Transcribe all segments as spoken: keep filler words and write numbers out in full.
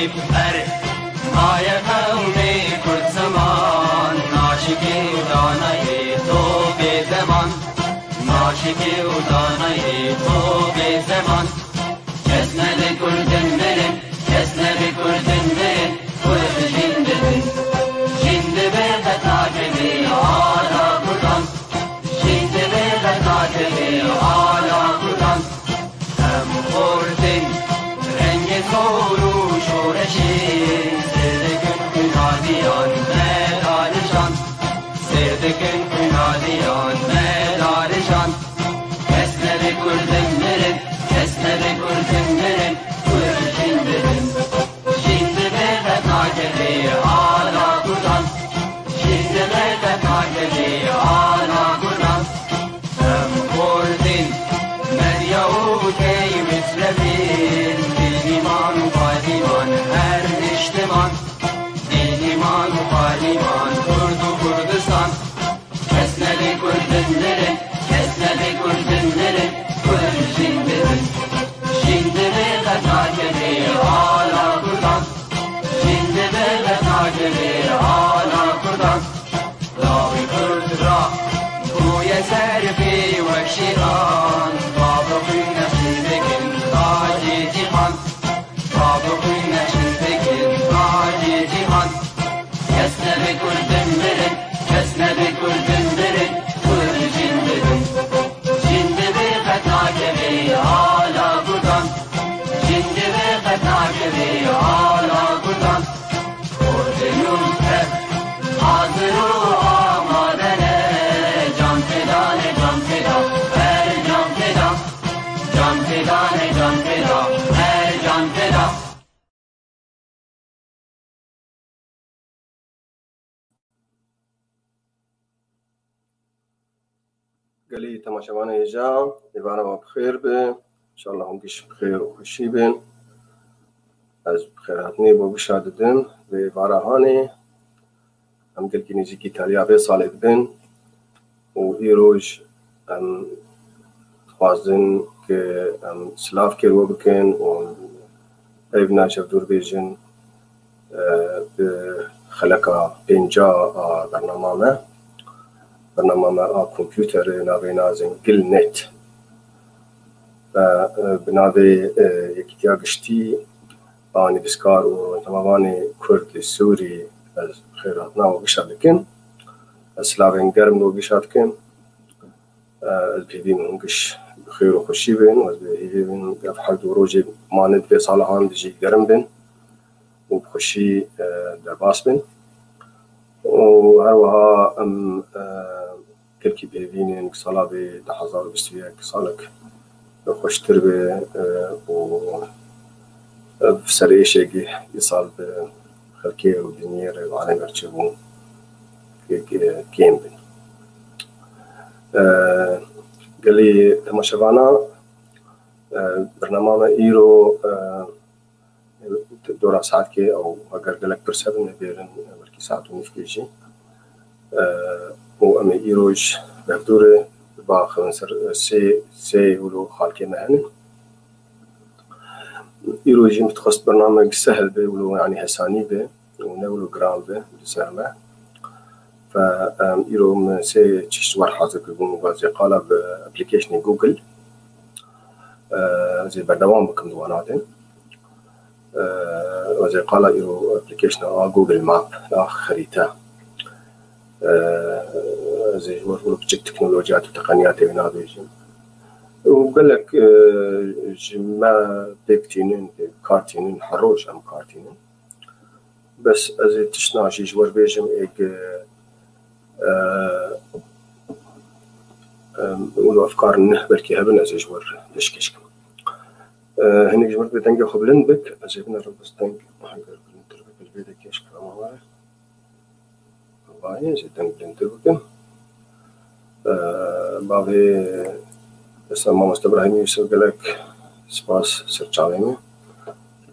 Ber maye qewmê Kurd ziman, naşikî û danayê to bê zeman, naşikî û danayê to bê zeman. Kes nebe Kurdin mirin, kes nebe Kurdin mirin, Kurd jîn dibin. Jîn dibe qet nakevê ala Kurdan. Jîn dibe qet nakevê ala Kurdan. Em xortin rengê zor û şoreşê, sêr dikin xwîna diyan me darijan. Sêr dikin xwîna diyan me darijan. Kes nebe Kurdin mirin, kes nebe Kurdin mirin, Kurd jîn dibin. Jîn dibe qet nakevê ala Kurdan. Jîn dibe qet nakevê ala Kurdan. Em Kurdin, medya û key mislevin, dîniman û paydiman her niştiman. Dîniman û paydiman Kurd û Kurdistan. Kes nebe Kurdin mirin, kes nebe Kurdin mirin, Kurd jîn dibin. Jîn dibe qet nakevê ala Kurdan. Jîn dibe qet nakevê ala Kurdan. Lawê Kurd ra bûye serfê wek şêran. Bavê xwîn nexşîn dikin tacê cîhan. Bavê xwîn nexşîn dikin tacê cîhan. Kes nebe Kurdin mirin, kes nebe Kurdin mirin, Kurd jîn dibin. Jîn dibe qet nakevê ala Kurdan. Jîn dibe qet nakevê ala Kurdan. Kurdin û Kurd hazir û amade ne. Can feda ne, can feda, her can feda. Can feda ne, can feda, her can feda. Gelî temaşevanê hêja, êvara we bi xêr be. Înşallah hûn giş bi xêr û xweşî bin. Ez bi xêrhatinê bo gişa didim vê êvara hanê. Em gelkî nêzîkî taliya vê salê dibin û îroj em dixwazin ke em silavkê li we bikin û ev navçev dûr bêjin, e, bi xeleka pênca a bernama me, bernama me a kompûterê navê nazin Gilnet. E, e, bi navê, e, Yekîtiya Giştî a Nivîskar û Rojnamevanê Kurd li Sûrî ez xêrhatina we gişa dikim. Ez silavên germ li we gişa dikim. Ez bi hêvî min hûn giş bi xêr û xweşî bin. Ez bi hêvî min ev her du rojê mane di vê sala han de jî germ bin û bi xweşî, e, derbas bin. Û her wiha em, e, gelkî bi hêvî ne ku sala vê du hezar û bîst û yek salek xweştir be, e, û ev serêşê îsal bi xelkê û dinyê re û alemê re çêbû ke, ke kêm bin. E, gelî temaşevana, e, bernama me îro, e, dora saetkê ew heger gelek pirs hebin, ê bêrin belkî saet û nîvkê jî. E, û em ê îro ji Bevdûrê biaxivin ser, e, sê, sê wilo xalkê me hene. Îro jî min dixwest bernameyek sehil be, wilo, yanî hesanî be û ne wilo giran be li ser me. Fe, em, îro min sê çeşt wer hazir kiribûn, ez ê qala bi applicationê Google, e, ez ê berdewam bikim di wana de. E, ez ê qala îro application a Google Map, a xerîte. E, ez ê ji we biçik teknolojiya û teqeniyatê wê nabêjim. Û gelek, e, ji me pêk tînin, kar tînin, her roj em kar tînin. Bes ez ê tiştna jî ji we bêjim, ê ke, e, em, û afkar neh belkî hebin, ez ê ji we pêşkêş kim. E, hinek ji me dengê xwe bilind bik, ez ê bine re bes deng, heger bilindtir bik, li vê de kêş kirema were. Vayê, ez ê deng bilindtir bikim. E, bavê, mesela Mamoste Ibrahîm Yûsif, gelek spas ser çavê me.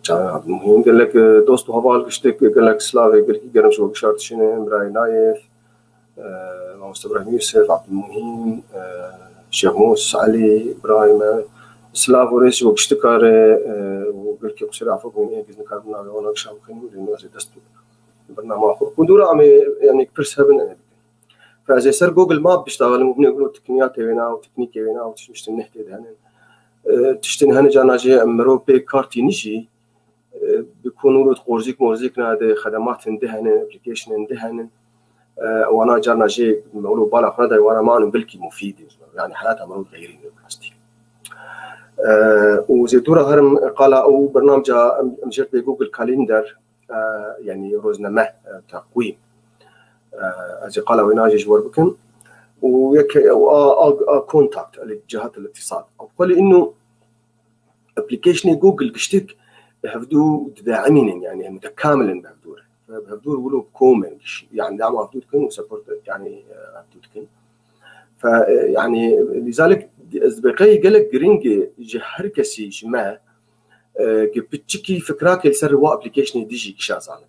Çavê Abdulmuhîn, gelek, e, dost û heval giştik, gelek silavê gelkî germ ji we gişartişîne, birayê Nayef, e, Mamoste Ibrahîm Yûsif, Abdulmuhîn, e, Şêxmûs, Elî, Ibrahîm, e, silav û rêz ji we giştika re, e, û gelkî Qusura afo bûn, ê giz nikar bûn navê wana kişa bixin û dê nû ez ê dest bi bernama xwe. Ku dûra em ê, yanî pirs hebin, em ê bikin. Fe ez ê ser Google Map biştaxelim û binê glo tikniya têwêna û teknîkê wêna û tişt miştin neh tê de henin. E, tiştin hene carna jê em mirov pê kar tîni jî, e, bi ku nûro qorzîk morzîk na de xedemat hindî henin, application hindî henin. E, wana carna jê mewlo bala xwe da wana man bilkî mufîd, yani heyata mirov xeyrî ne rastî. E, û zê dûra herim qala û bernamca em, em jêr pê Google Calendar, e, yani rozname, e, teqwîm. E, ez ê qala wê najê ji wer bikim. Û yek, û a, a, a contact, el cihat el ittisal. Ew xwelî inu applicationê Google giştik hevdû didaimînin, yani mutekamil in bi hevdû re. Bi hevdû re wilo kom in giş, yani dama hevdû dikin û support, yani, e, hevdû dikin. Fe, e, yani, lizalik ez dibe qey gelek giring e ji her kesî ji me, e, ki piçikî fikrakê li ser wa applicationê dijî gişa zanibin.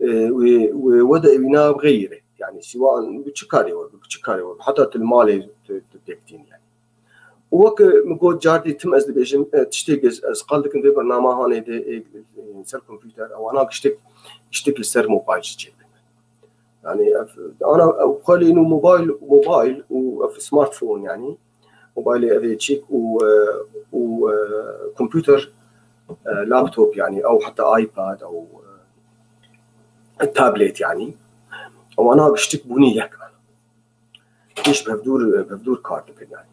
E, wê, wê we de evîna bixeyire. Yani, siwa an bi çi karê we, bi çi karê we, heta tu li malê tu, tu têk tîn yani. Û wek min got cardî tim ez dibêjim, e, tiştê ez, ez qal dikim vê bernama hanê de, e, e, ser kompûter, ewana giştek, giştek li ser mobayl jî çêdikim. Yani, ev, ana, ew xwelî û mobayl, mobayl û ev smartphone yani. Mobaylê ev ê çîk û, e, û, e, kompûter, e, laptop yani, ew heta iPad, ew, e, tablet yani. Ewana giştik bûnî yek. Pêş bi hevdûr, bi hevdûr kar dikin yani.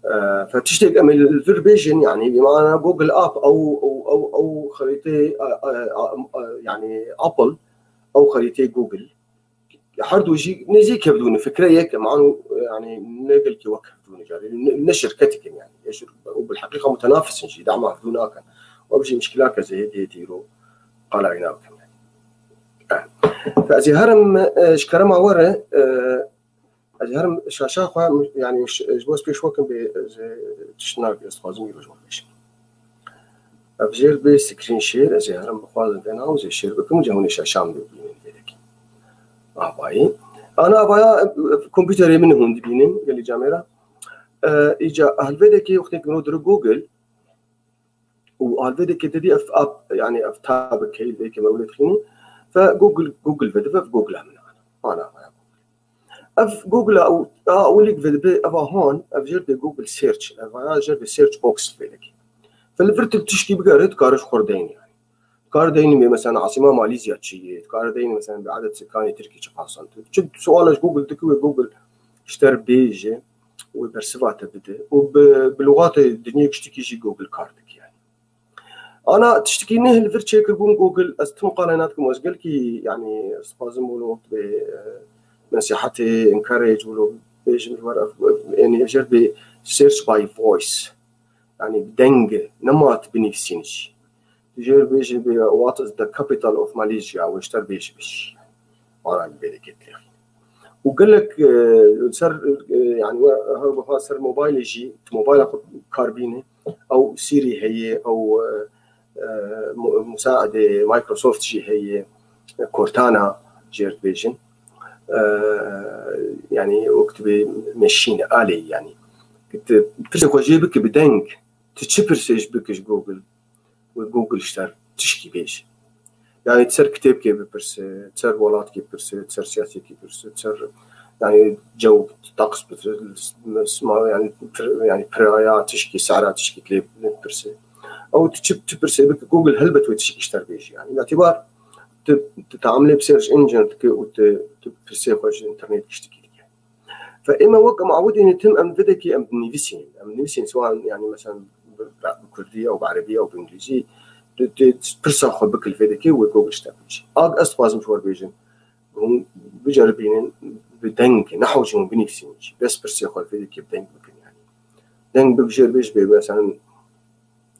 E, fe tiştek em ê li vir bêjin yani, bi mana Google App, ew, ew, ew, ew xerîtê, e, e, e, e, yani Apple, ew xerîtê Google. Her du jî nêzîk hevdû ne, fikre yek e, manu, yani ne gelkî wek hevdû ne, yani ne, ne şirketik in yani. Eşir, û bil heqîqa mutenafis in jî, dema hevdû nakin. Ew jî mişkilak ez ê hêdî hêdî îro qala wî nabikim yani. Eh. Fe ez ê herim, e, ji kerema we re, e, ez ê herim şaşa xwe, yani ş-, ji bo ez pêş we kim bê, ez ê tişt nak, ez dixwazim îro ji we bêjim. Ev jêr bê screen share, ez ê herim bixwazim vê nav, ez ê share bikim û cihûnê şaşa min bibînin vê dekî. Avayî. Ana avaya, e, kompûterê min hûn dibînin, gelî camêra. E, îca helvêdekê wextê ku min diri Google, û alvêdekê te dî ev app, yani ev tab keyl vê ke me wile dixînî. Fe Google, Google vedive, ev Google min ana. Ana, ana. Ev Google a, a, ewlik vedibe, eva hon, ev jêr bê Google Search, ev aya jêr bê Search Box vê dekî. Fe li vir tu tişkî bigere, tu kare ji xwe re deyne yani. Tu kare deyne bê, mesela, asîma Malîzya çi ye, tu kare deyne, mesela, bi adet sikanê Tirkî çi qasan. Tu çi suala ji Google dikî, wê Google ji te re bêje, wê bersiva te bide. Û bi, bi lûgatê dinyê giştikî jî Google kar dike yani. Ana tiştekî neh li vir çêkirbûn Google, ez tim qala nakim, ez gelkî, yani, ez dixwazim wilo bê, e, nesîhetê, encourage wilo bêjim ji wer ev, ev, yani, jêr bê search by voice. Yani, bi deng, nema tu binivîsîn jî. Tu jêr bêjî bê, "What is the capital of Malaysia?" Wê ji te re bêjî bêjî. Ana li vê dekê têxî. Û gelek, e, ser, e, yani, we, her wiha ser mobaylê jî, tu mobayla xwe kar bîne, ew Siri heye, ew, e, e, mu-, musaedê Microsoft jî heye, Cortana jêr dibêjin. E, yani, wek tu bê meşîne, aleyî, yani. Tu pirsê xwe jê bike bi deng, tu çi pirsê ji bike ji Google? Wê Google ji te re tişkî bêje. Yani, tu ser kitêbkê bipirse, tu ser welatkê bipirse, tu ser siyasekê bipirse, tu ser, yani, cew, teqs bipirse, sima, yani, pir-, yani, piraya tişkî, sehra tişkî lê bipirse. Ew tu çi, tu pirsê bike, Google helbet wê tişkî ji te re bêje. Yani, îtibar tu, tu teamilê bi search engine dike û tu, tu pirsê xwe ji internet giştikî dike. Fe ême wek em awidî ne tim em vê dekê em dinivîsînin. Em dinivîsînin, siwan, yani, mesela, bi, bi kurdî, ew bi erebî, ew bi îngilîzî. Tu, tu pirsa xwe bikil vê dekê, wê Google ji te bêje. Ak ez dixwazim ji we re bêjim. Hûn biceribînin, bi deng, nehew jî hûn binivîsînin jî. Bes pirsê xwe vê dekê bi deng bikin, yani. Deng bibijêr bêj bê, mesela,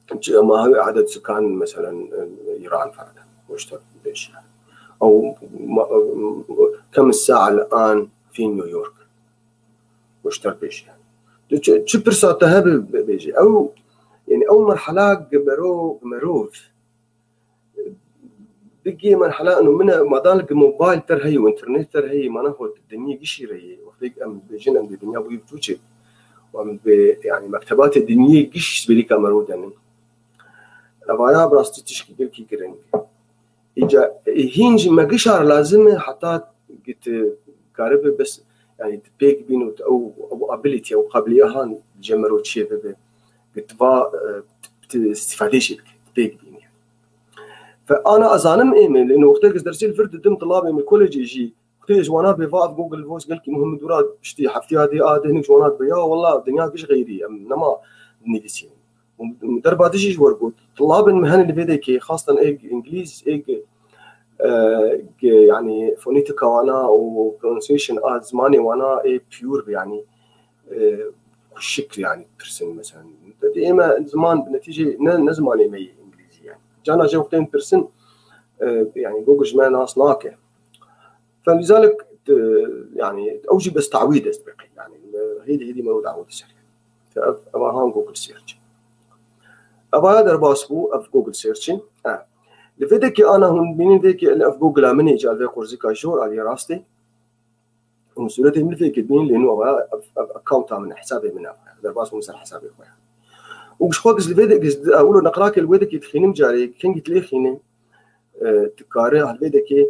Ç-, ma hewî adet sikan, meselen, e, Îran, ferden. Goşter bêj. Ew ma-, e, kem sa'a el-an fî New York? Goşter bêj. Tu çi, çi pirsa te hebe be-, bêjî. Ew, yani ew merhela gi mero-, gi merov. Digê merhela ino min e, madan gi mobayl ter heye û internet ter heye, mana xwe dinyê gişî re ye. Wextê em bêjin em dê dinya bûyî biçûçê. Em bi, yani, mektebatê dinyê giş bêrîka merov denin. Evaya bi rastî tişkî gelkî giring. Îca, hîn jî me gişar lazim e heta tu karibe bes, yani tu pêk bîn û tu ew, ew ability, ew qabiliya han cemero çê bibe. Ki tu va, e, tu, tu îstîfadê jê bike, tu pêk bînî. Fe ana azanim ê me, li wextê ki ez dersê li vir didim, tilabê me kolejê jî, wextê ji wana bê va ev Google Voice gelkî muhim e, dûra piştî heftiya dê a dê hinek ji wana dibe, ya wela dinya giş xeyrî, em nema dinivîsînin. Û derba dijî ji wer got, tilabên me hene li vê dekê, xastan ê îngilîz, ê, e, ge-, yani fonetîka wana û pronunciation a zimanê wana ê pure be, yani, e, şikl yani pirsin mesela. Dedi, ê me ziman bi netîcê ne, ne zimanê me yê îngilîzî yani. Cana jê wextên pirsin, e, yani Google ji me nas nake. Felîzalik, e, yani ew jî bes tawî dest pê qey. Yani, e, hêdî hêdî me û dawî ser. Ev, ev han Google search. Ev aya derbas bû, ev Google search in. Ha. Li vê dekê ana hûn bînin vê ki ev Google a min ê, ca vê qurzika jor aliyê rastê. Û sûretê min vê ki bîn lê nû ev, ev, ev account a min, hesabê min ev. Derbas bûm ser hesabê xwe. Û ji xwe giz li vê de, giz, ewlo neqrakê li wê dekê dixînim carê, kengî dilê xînim. E, dikare, hal vê dekê,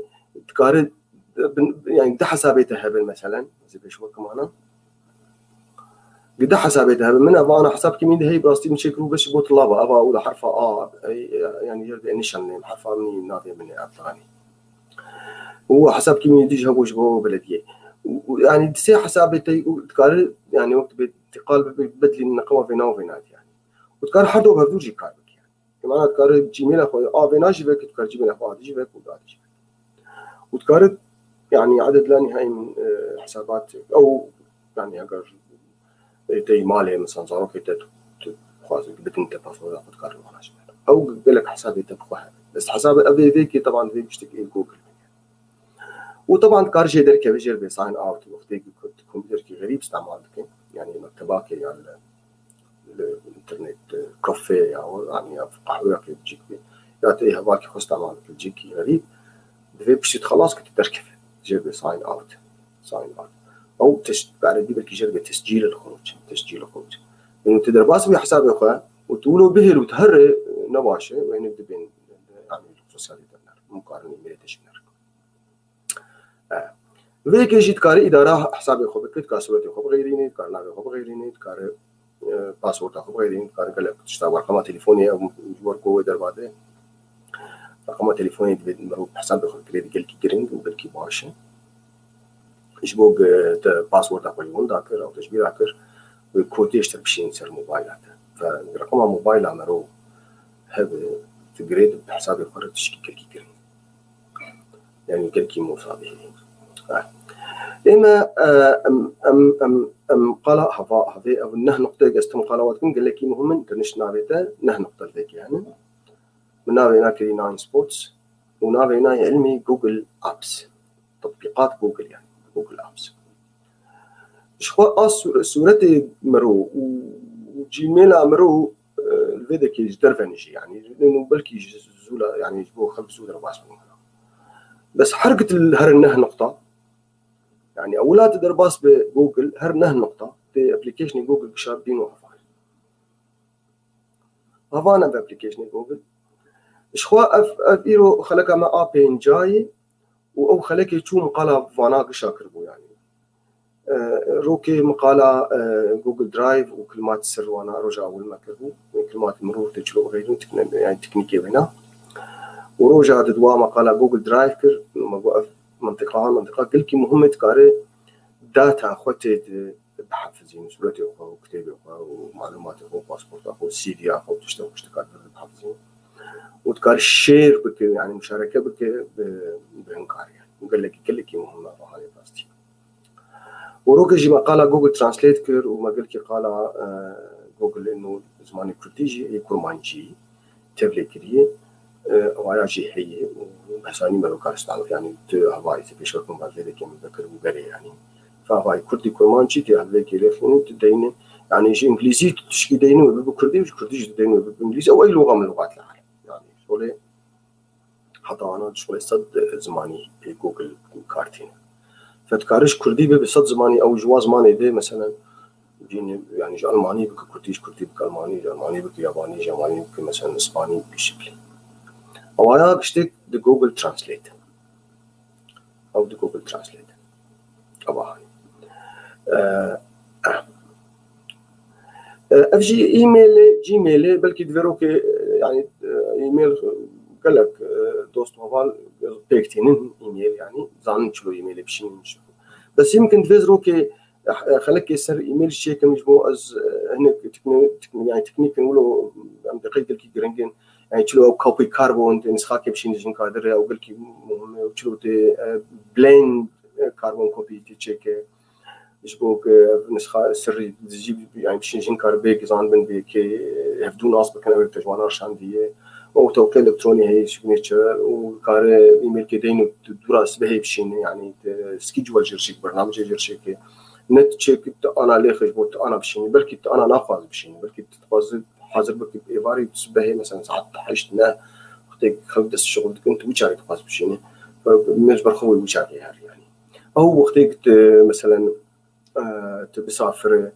dikare, bin, yani di hesabê te hebin meselen, ez ê pêş wekimana. Di hesabê te hebin. Min eva ana hesab kimî de hey, bi rastî min çêkirû bes ji bo tilaba. Eva û li herfa A, ey, yani yer de nişan nêm, herfa min navê min ê Abdulganî. Û hesab kimî dî ji hebû ji bo belediyê. Û, û, yani di sê hesabê te û dikare, yani wek dibê, dîqal bibê, bedlî neqema vêna û vêna dî yani. Û dikare her do hevdû jî kar bike. Mana dikare Gmail-a xwe A vêna jî veke, dikare Gmail-a xwe A jî veke û A jî veke. Û dikare, yani, eded la nihayî min, e, hesabat, ew, yani, eger, e, tey malê, mesela, zarokê te tu, tu xwazî bidin te password-a xwe, dikare wana jî veke. Ew gelek hesabê te bi xwe hebe. Bes hesabê ev ê vê ki, teban vê tiştekî ê Google. Û teban dikare jê derkeve jêr bê sign out, wextê ku tu kompûterkî xerîb îstemal dike, yani mektebakê ya li, li internet, e, kafe ya, yani ya qehweyakê cik bê, ya tu ê hevalkî xwe îstemal dike, cîkî xerîb, divê piştî tu xelas ke tu derkeve jêr bê sign out, sign out. Ew teş-, bi erebî belkî jêr bê tescîl el xuruc, tescîl el xuruc. Yani tu derbas bî hesabê xwe û tu wilo bihêl û tu here ne baş e, yani dibên, yani sosyal medya, mukarin e-mailê te jî ner. E, vê yekê jî dikare îdara hesabê xwe bike, dikare sûretê xwe bixeyrînî, dikare navê xwe bixeyrînî, dikare, e, passworda xwe bixeyrînî, dikare gelek tişta, reqema telefonê, ew ji wer ku wê derba de. Reqema telefonê divê mirov hesabê xwe bikirê, di gelkî giring û gelkî baş e. Ji bo ku te passworda xwe ji winda kir, ew te ji bîra kir, wê kotê ji te bişînin ser mobayla te. Ve reqema mobayla mirov hebe, tu girê di hesabê xwe re tişkî gelkî giring. Yani gelkî mosa bihêlin. Ha. Ême, e, em, em, em, em qala hava, havê ev neh nuqteyek ez tim qala we dikim, gelekî muhim in, di nişt navê te neh nuqte li vê kê hene. Min navê na kirî Nine Sports û navê na yê ilmî Google Apps. Tetbîqat Google yani. Google Apps. Ji xwe a sûre-, sûretê miro û, û Gmail-a miro, e, li vê dekê ji derve ne jî, yani, û belkî ji zû la, yani, ji bo xelk zû derbas bûn. Bes her git li her neh nuqta, yani, ewila tu derbas bi Google, her neh nuqta, tê applicationê Google gişa bîn û heval. Hevan ev applicationê Google. Ji xwe ev, ev îro xeleka me a pêncayê û ew xelekê çû min qala vana gişa kiribû, yani. E, rokê min qala, e, Google Drive û kilmat sir wana roja ewil me kiribû. Kilmat mirov tê çilo xeyrin tikne-, yani teknîkê wêna. Û roja di dua me qala Google Drive kir, me got ev mintiqa, mintiqa gelkî muhim e, dikare data xwe tê di bihefizîn, sûretê xwe û kitêbê xwe û malûmatê xwe û pasporta xwe û C V-ya xwe û tişta xwe ji dikar bihefizîn. Û dikar share bike, yani muşareke bike bi, bi hin karê. Gelekî, gelekî muhim e, vahanê rastî. Û rokê jî me qala Google Translate kir û me gelkî qala, e, Google êno zimanê kurdî jî ê kurmancî tevlê kiriye. E, ewaya jî heye û behsanî me ro kar îstemal, yani tu hevayî, tu pêşwek min bar vê dekê min vekir û berê, yani. Fa hevayî kurdî kurmancî tê hevlê kê lê xînî tu deyne, yani ji îngilîzî tu tişkî deyne wê bibe kurdî û ji kurdî jî tu deyne wê bibe îngilîzî. Ew ey luxa min luxat li alem. Yani şolê heta ana şolê sed zimanî pê Google kar tîne. Fe dikare ji kurdî bibe sed zimanî, ew ji wa zimanê dê, meselen, Cînî, yani ji Almanî bike Kurdî, ji Kurdî bike Almanî, ji Almanî bike Yabanî, ji Yabanî bike mesela Îspanî, bi şeklî. Ewa ya giştek di Google Translate. Ew di Google Translate. Ewa. E, e, ev jî e-mailê, Gmailê, belkî di vê rokê, e, yani, e, e-mail gelek, e, dost û heval pêk tînin e-mail, yani, zanin çilo e-mailê bişînin. Bes yimkin di vê rokê, e, xelekê ser e-mail çêkim ji bo ez, e, hinek tekni-, tekni-, yani teknîkin wilo em deqey gelkî giring in. Yani çilo ew kopî karbon tê nisxakê bişîne jin kadir ew gelkî muhim e û çilo tê, e, plain, e, karbon kopî tê çêke. Ji bo ku ev nisxa sirrî jî, yani bişîne jin kar bê gizan bin bê kê hevdû nas bikin ew te ji wana şandiye. Ew tewqê elektronî heye signature û kare e-mailkê deyn û tu dûra sibehê bişîne, yani te schedule jê re çêke, bernamecê jê re çêke. Ne tu çêke tu ana lêxe ji bo tu ana bişînî, belkî tu ana naxwaz bişînî, belkî tu dixwazî hazir bikî êvarî sibehê, mesela saet heşt ne, wextê xelk dest şixul dikin, tu wî çarê dixwazî bişînî. Min ji ber xwe wî çarê her, yani. Ew wextê tu, mesela, e, tu bisafire,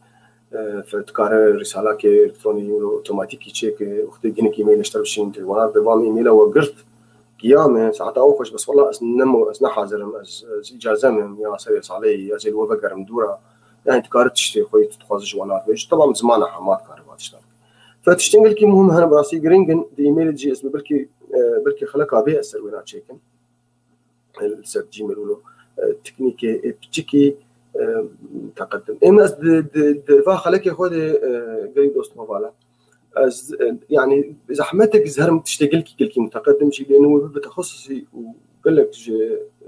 e, fe-, tu kare rîsalakê elektronî û otomatîkî çêke, wextê hinek e-mailê ji te re bişîn, tu wana bi van e-maila we girt, giya me, saeta ew xweş, bes wela ez nemo, ez ne hazir im, ez, ez îcaze me, ya serê salê, ez ê li we vegerim dûra. Yani tu kare tiştê xwe yê tu dixwazî ji wana re bêjî. Tebam zimana hema dikare va tişta bike. Fe tiştên gelkî muhim hene, bi rastî giring in, di e-mailê jî ez bi belkî, e, belkî xeleka bê ez ser wê naçêkim. Li ser Gmail wilo, e, teknîkê, e, piçikî, e, teqedim. Ême ez di, di, di va xelekê xwe de, e, gelî dost hevala. Ez, e, yani zehmetek ez herim tiştê gelkî, gelkî muteqedim jî lê nû bi texesusî û gelek ji,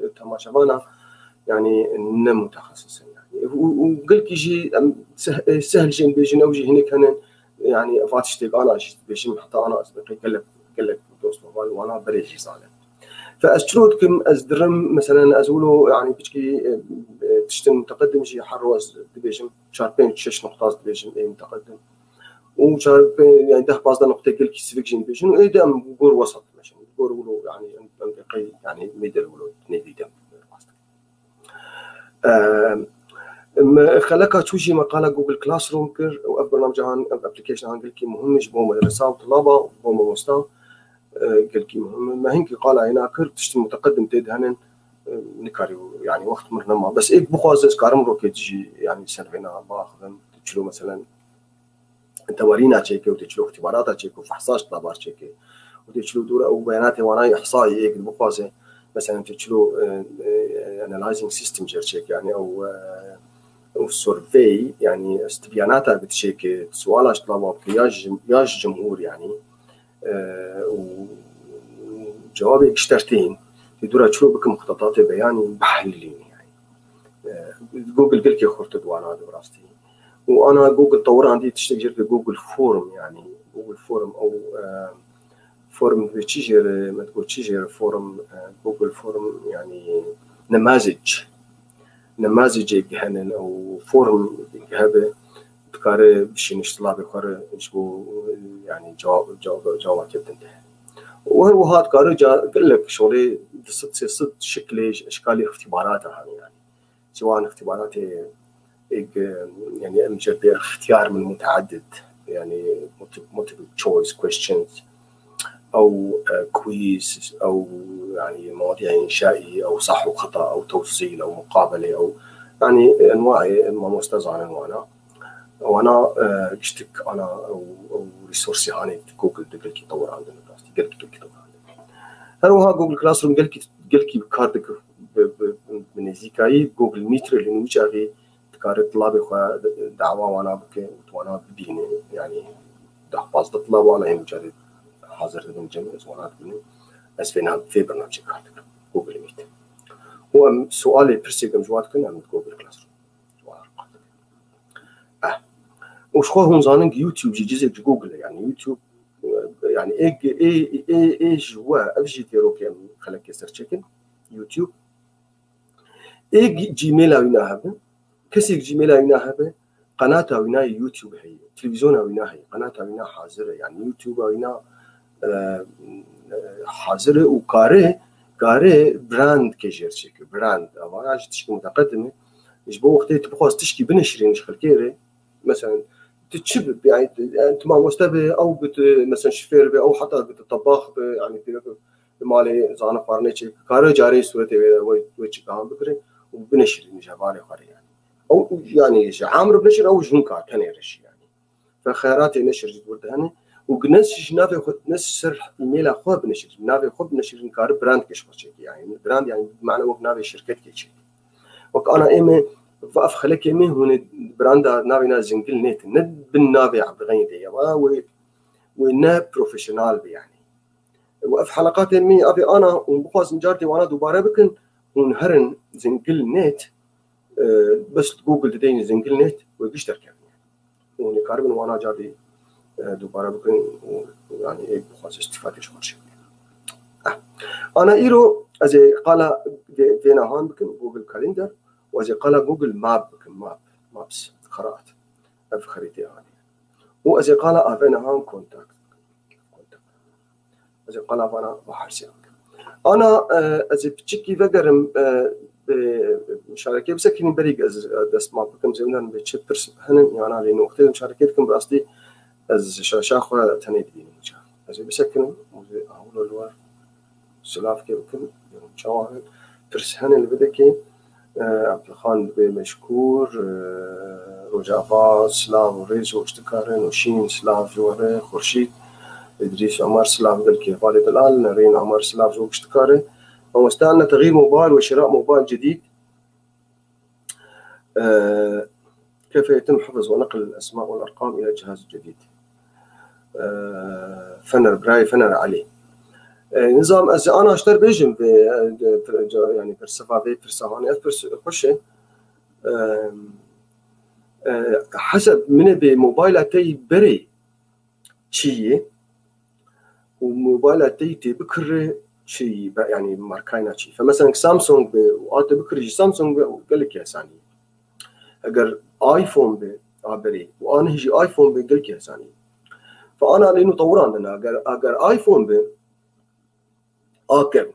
e, temaşevana, yani ne mutexesis in, yani. Û, û gelkî jî em seh-, e, sehl jê bêjin, ew jî hinek hene, yani va tiştê ana jî dibêjim, heta ana ez bi gelek, gelek dost heval wana berê jî zanin. Fe ez çilo dikim, ez dirim, mesela ez wilo, yani piçkî, e, e, tiştin muteqedim jî her roz dibêjim, çar pênc şeş noqta ez dibêjim, ê muteqedim. Û çar pê-, yani deh pazdeh noqtê gelkî sivik jî dibêjin. Û ê de em gor wesat dimeşin. Gor wilo, yani em, em qey, yani middle wilo nêvî de em. Em, xeleka çû jî me qala Google Classroom kir û ev bernamcehan, ev applicationan gelkî muhim ji bo medresa û tilaba û bo mamosta, e, gelkî muhim. Me hinkî qala hêna kir, tiştên muteqedim tê de henin, e, nikarî, yani wext mir nema. Bes êk bixwaze ez karim rokê jî, yani ser vêna biaxivim, çilo meselen tewarîna çêke û tê çilo îxtîbarata çêke û fehsa ji tilaba re çêke û tê çilo dûra û beyanatê wana îhsayî êk dibixwaze, mesela tê çilo, e, e, analyzing system jê re çêke, yani ew, e, ew survey, yani stibiyanata bi çêke, suala ji tilaba bike ya ji, ya ji cumhur, yani, e, û cewabê giştertîn tê dûra çilo bikim muxtetatê beyanî bihelîlîn, yani. E, Google gelkê xurt di wana de bi rastî. Û ana Google tewirandî tiştek jê re Google Form, yani Google Form ew, e, form vê çi jê re, me digot çi jê re form, e, Google Form, yani nemazec. Nemazecê gihenin ew form hebe dikare bişîne ji tilabê xwe re ji bo, yani cewab, cewab, cewabeke din de. Û her wiha dikare ca gelek şolê di sed sê sed şiklê ji eşkalê îxtîbarata hene, yani. Ji wan îxtîbaratê êk, yani em jê pê îxtiyar min muteedid, yani multi-, multiple choice questions, ew, e, quiz, ew, yani mewadiya înşaî, ew sah û xeta, ew tewsîl, ew muqabele, ew, yani enwaê mamoste zanin wana. Wana, e, giştik ana ew, ew resourcê hanê Google de gelkî tewirandin, rastî gelkî, gelkî tewirandin. Her wiha Google Classroom gelkî, gelkî bi kar dikir, bi, bi, bi nêzîkayî Google Meet re, lê wî çaxî dikare tilabê xwe dawa wana bike û tu wana bibîne. Yani deh pazdeh tilab wana hên wî çaxî hazir dibin cem, ez wana dibînim. Ez fê nav-, fê bernamecê kar dikim. Google Meet. Û em sualê pirsê em ji wan dikin, em Google Classroom. Eh. Û ji xwe hûn zanin ki YouTube jî cizek ji Google e. Yani YouTube, e, yani ê, ê, ê, ê ji we, ev jî têrokê em xelekê ser çêkin. YouTube. Ê G-, Gmaila wî nahebe. Kesê Gmaila wî nahebe, qenata wî nayê YouTube heye. Televîzyona wî naheye. Qenata wî na hazir e. Yani YouTube'a wî na, e, e, hazir e û kare, kare brand ke jêr çêke. Brand. Ava ya jî tişkî muteqedim e. Ji bo wextê tu bixwaz tişkî bineşirînî ji xelkê re, Mesela, tu çi bi, yani, yani, tu mamoste bi, ew bi tu, mesela, şifêr bi, ew heta bi tu tebax bi, yani, tu bi malê zana xwarinê çê, kare carê sûretê wê, wê, wê çi behan bikire û bineşirî ji hevalê xwe re, yani. Ew, yani, ji amr bineşir, ew ji hûn kar, tenê re jî, yani. Ve xeyratê neşir jî wir de hene. Û ne ji navê xwe, ne ji ser e-maila xwe bineşir, navê xwe bineşir, kare brand kê ji xwe çêkî, yani. Brand, yani, bi mana wek navê şirketkê çêkî. Wek ana ê me, va ev xelekê me, hûn ê branda navê na zingil nêtin. Ne bin navê Abdulxenî de ye. Va wê, wê ne profesyonel be, yani. Û ev heleqatê me, ev ê ana, hûn bixwazin car dê wana dubare bikin, hûn herin zingil net, e, bes Google dideyîn zingil net, wê giş derkevin. Û hûn ê karibin wana car dê, e, dubare bikin û, yani, ê bixwaze îstîfade ji xwe çêkin. Eh. Ana îro ez ê qala vê, vêna han bikim, Google Calendar, û ez ê qala Google Map bikim, Map, Maps, xerat. Ev xerîtê anî. Û ez ê qala avêna han kontakt. Kontakt. Ez ê qala vana va her sê bikim. Ana, e, ez ê piçikî vegerim, e, bi muşarekê bisekînim berî ez, e, destmal bikim, zêmdan bi çi pirs hene, yana lê noqtê muşarekê dikim, bi rastî ez şaşa xwe tenê dibînim ca. Ez ê bisekinim, ez ê awlo li war silavkê bikim, çawa pirs hene li videkê, e, Abdulxan dibê meşkûr, e, Rojava silav û rêz ji we giş dikare, Nûşîn silav ji we re, Xurşîd, Îdrîs Omar silav gelkê hevalê delal, Nerîn Omar silav ji we giş dikare. Mamoste, anne texîr mobal ve şira mobal cedîd. E, كيف يتم حفظ ونقل الأسماء والأرقام إلى جهاز جديد؟ E, Fener, birayê Fener Elî. E, nizam ez ana ji te bêjim vê, e, de, pre-, ca-, yani persefa vê pirsa hanê, ev pirs xweş e. E, e, heseb min ê bê mobayla te yî berê çi yî û mobayla te yî tê bikirê çi yî, be-, yani markayna çi. Fe mesela Samsung be û a te bikirê jî Samsung be û gelekî hesanî. Eger iPhone be a berê û a neh jî iPhone be gelekî hesanî. Fe ana lê nû tewirandin, eger, eger iPhone be a kevn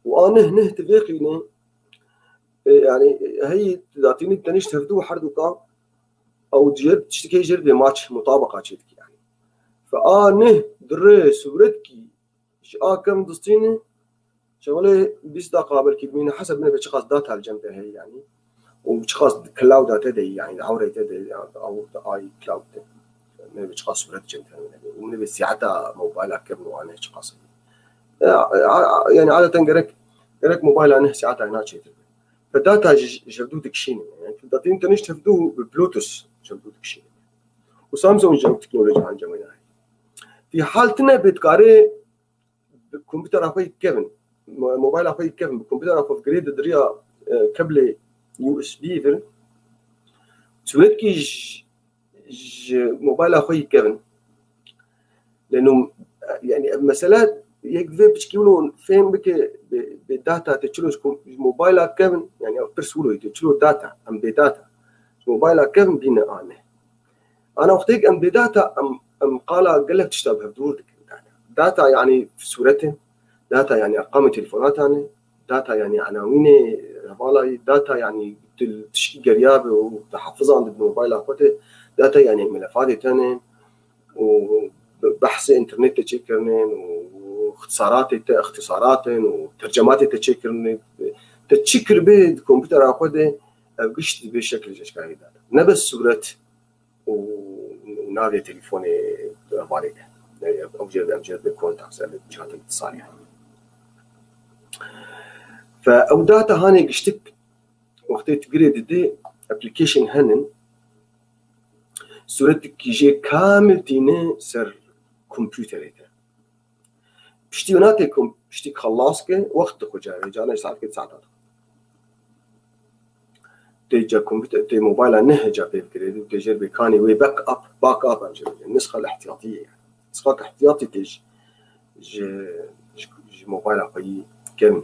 û a neh neh ti vêqîne, e, yani, e, heyî datînî tenîşt hevdû herduka ew cêr tiştekê jêr bê maç mutabaqa çêdikî, yani. Fe a neh dire sûretkî ji a kevn distîne, şewelê bîst daqa belkî bimîne heseb min ê çiqas data li cem te heye, yani. Û çiqas cloud-a te de, yani, ewrê te de, yani, ew ay cloud de. Min ê çiqas sûret cem te heye. Û min ê siata mobayla kevn û a neh çiqas heye. Ya, a, a, yani, adeten gerek, gerek mobayla neh siata hena çêtir be. Fe data ji, ji hevdû dikişîne. Yani, tu datîn tenîşt hevdû bi Bluetooth ji hevdû dikişîne. Û Samsung jî ew teknolojî ancamê nayê. Fî hal tine bê dikarê bi komputera xwe yî kevin, mo-, mobayla xwe yî kevin, bi komputera xwe girê di diriya, e, keblê U S B vir. Sûretkî ji, ji mobayla xwe yî kevin. Lê nû, yani, ev mesele yek divê piçkî wilo fêm bike, bê, bê data te çilo ji kom-, ji mobayla kevin, yani, ev pirs wilo yê te çilo data, em bê data. Ji mobayla kevin bîne ane. Ana wextêk em bê data, em, em qala gelek tişta bi hev dûr dikin. Data, yani, sûret e, data, yani, erqamê telefonatan e, data, yani, enawînê hevalayî, data, yani, tu li tişkî geriyabe û te hafizan di mobayla xwe de, data, yani, melefatê te ne, û behsê înternetê çêkirine û ixtisaratê te, ixtisaratên û tercematê te çêkirine. Te çi kiribê di komputera xwe de, ev gişt dibe şekil ji eşkarî de. Ne bes sûret û navê telefonê hevalê de. Ew jê em jê be kontak ser çatin salih. Fe ew data hanê giştik wextê tu girê didê application henin, sûretikî jê kamil tîne ser kompûterê te. Piştî wina tê kom-, piştî xelas ke, wext dixwe carê, carê saet ke saeta dixwe. Tê ca kompûter, tê mobayla ne heca pê bikirê, tê jêr bê kanê wê backup, backup em jê bêjin. Nisxa ihtiyatî ye. Nisxa ihtiyatî tê ji, ji, ji, ji mobayla xwe yî kevn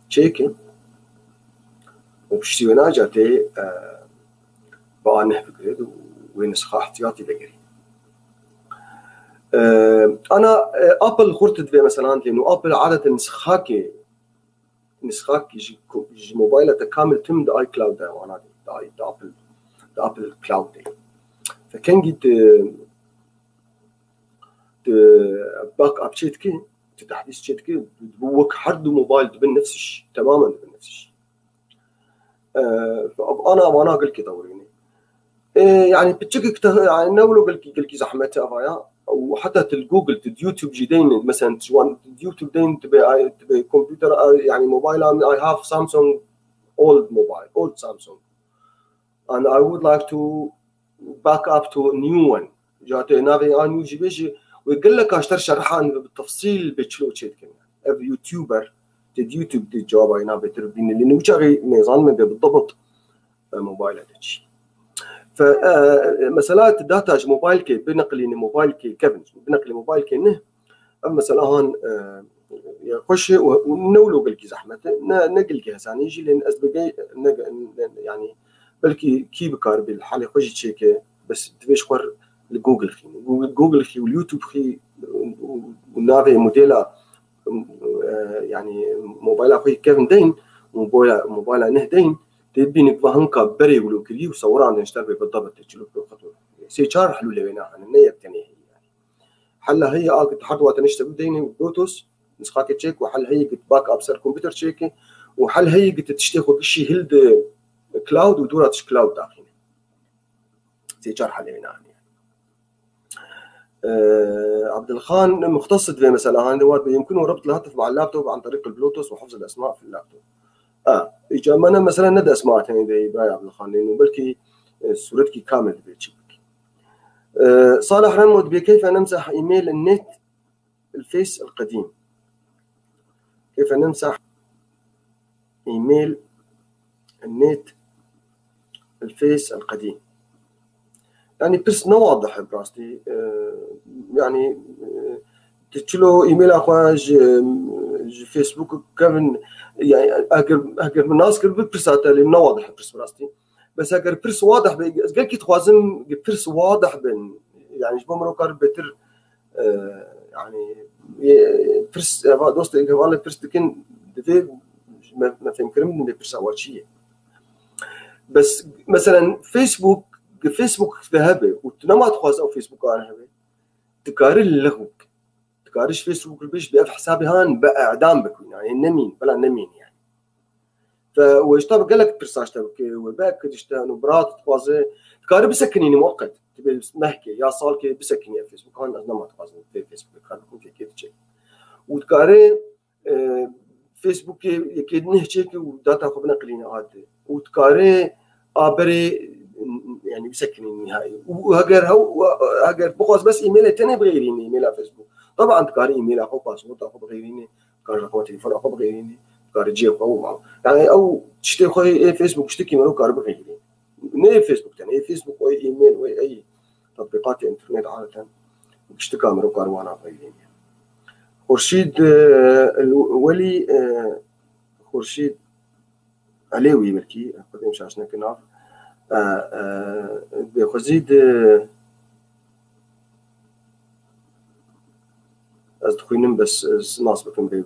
çêke. Û piştî wê naca tê, e, bi a neh bigirê û wê nisxa ihtiyatî vegerî. E, ana, e, Apple xurt divê mesela lê nû Apple adeten nisxakê, nisxakî ji ku-, ji mobayla te kamil tim di iCloud de wana de, di i-, di Apple, di Apple Cloud de. Kengî tu, tu backup çêdikî, tu tehdîs çêdikî, wek her du mobil dibin nefs iş, temamen dibin nefs iş. Ee, ana, ana gelkî tewrînî. Ee, yani piçikik te, yani ne wilo gelkî, gelkî zehmet e ava ya. Û heta tu li Google, tu YouTube jî deyin, mesela tu wan YouTube deyin, tu be, tu be computer, yani mobile, I have Samsung old mobile, old Samsung. And I would like to back up to a new one. Ca te navê a new jî bêjî, wê gelek aşter şerhan ve bi tefsîl bê çilo çê dikin. Ev YouTuber, tê YouTube dê cevaba ina bêtir bîne. Lê nû çaxê nêzan me bê bi dabit, e, mobile de çi. Fe, e, mesela tu data ji mobilekê bineqlînî mobilekê kevin, bineqlî mobilekê ne, ev mesela han, e, ya xweş e û, û ne wilo gelkî zehmet e, ne, ne gelkî hesanî jî, lê ez bigey, ne, ne, yani belkî kî bikar bê li halê xwe jî çêke, bes divê ji xwe li Google xî. Google, Google xî û YouTube xî û, û, û navê modela, e, yani mobila xwe yê kevin deyin, mobila, mobila neh deyin, tê bînik va hinka berê wilo kirî û sewiran de ji ter bê bi dabit çilo xwe. Sê çar helûlê wê nahane, ne yek tenê heye yani. Hela heye a ku her du tiştê bideyne û Bluetooth, nisqakê çêk û hel heye ku backup ser kompûter çêke û hel heye ku tu tiştê xwe gişî hilde cloud û dûra tişt cloud daxîne. Sê çar helê wê nahane. Ee, Abdulxan muxtes divê mesela hande wat be yumkinu rebt el-hatif ma laptop an tariq el-Bluetooth ve hafz el-esma fil laptop. A, îca me ne mesela ne de esma tenê de Îbrahim Abdulxan lê belkî, e, suretkî kamil divê çi bikî. Ee, Salih Remo dibê keyfe nemseh email net الفيس القديم. كيف نمسح إيميل النت الفيس القديم؟ Yani pirs ne wadih e bi rastî. Ee, yani, e, tu çilo emaila xwe ji, ji Facebook kevin, yani eger, eger min nas kir bi pirsa te lê ne wadih e pirs bi rastî. Bes eger pirs wadih be, ez gelkî dixwazim pirs wadih bin. Yani ji bo mirov kar bêtir, e, yani, e, pirs, eva dostê hevalê pirs dikin, divê me, me fêmkirin bidin vê pirsa wa çi ye. Bes, meselen, Facebook, Facebook de hebe û tu nema dixwaz ew Facebook an hebe, dikarî li lixwik. Dikarî ji Facebook li bêj bi ev hesabê han bi edam bikûn. Yani nemîn, bila nemîn yani. Fe we ji te gelek pirsa ji te bike, we belk dişte û bira dixwaze, dikarî bisekinînî muqet. Dibê mehkê ya salkê bisekinî ev Facebook. Han ez nema dixwazim vê Facebook kar bikim, fêkê diçe. Û dikarê, e, Facebookê yekê neh çêkî û data xwe bineqilîne ate. Û dikarê a berê, yani bisekinî nihayî. Û heger hew, heger bixwaz bes emailê tenê bixêrîne, emaila Facebook. Taban dikarê emaila xwe, passworda xwe bixêrîne. Kar raqama telefona xwe bixêrînî, kar cihê xwe û mal. Yani ew tiştê xwe ê Facebook tiştekî mirov kar bixêrînî. Ne ê Facebook tenê, ê Facebook, ê email, ê ey tatbîqatê internet adeten tiştika mirov kar wana bixêrînî. Xurşîd, e, Welî, e, Xurşîd Elêwî belkî, xwedê min şaş neke nav. E, e, bê xwezî di Ez dixwînim, bes ez nas bikim vê,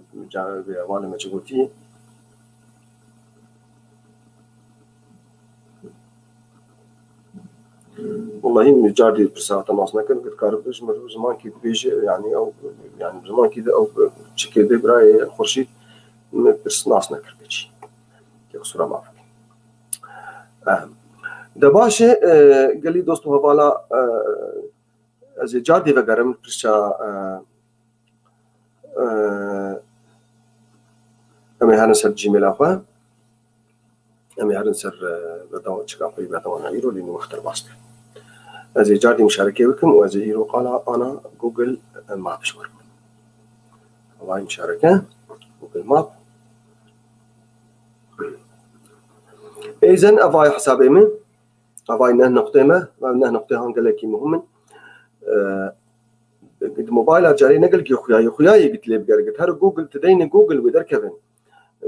vê hevalê me çi gotî. Wellahî min car dî pirsa te nas nekirin, ku dikare ji mirov zimankî dibêje, yani ew, yani zimankî de ew çi kê bê birayê Xurşîd min pirs nas nekir keçî. Tê qisûra maf bike. Em. De baş e, e, gelî dost û hevala, e, Ez ê car dî vegerim pirsa, e, e, em ê herin ser Gmaila xwe. Em ê herin ser, e, berdawa-, çika xwe yî berdawana îro, lê nî wext derbas be. Ez ê car dî muşarekê bikim û ez ê îro qala ana Google Map ji we re. Avayî muşareke, Google Map. Êzen avayî hesabê min. Avayî neh noqtê me, ev neh noqtê han gelekî muhim in. Ee, di mobayla carê ne gelekî xuya ye, xuya ye git lê bigere git. Her Google, tu deyne Google wê derkevin.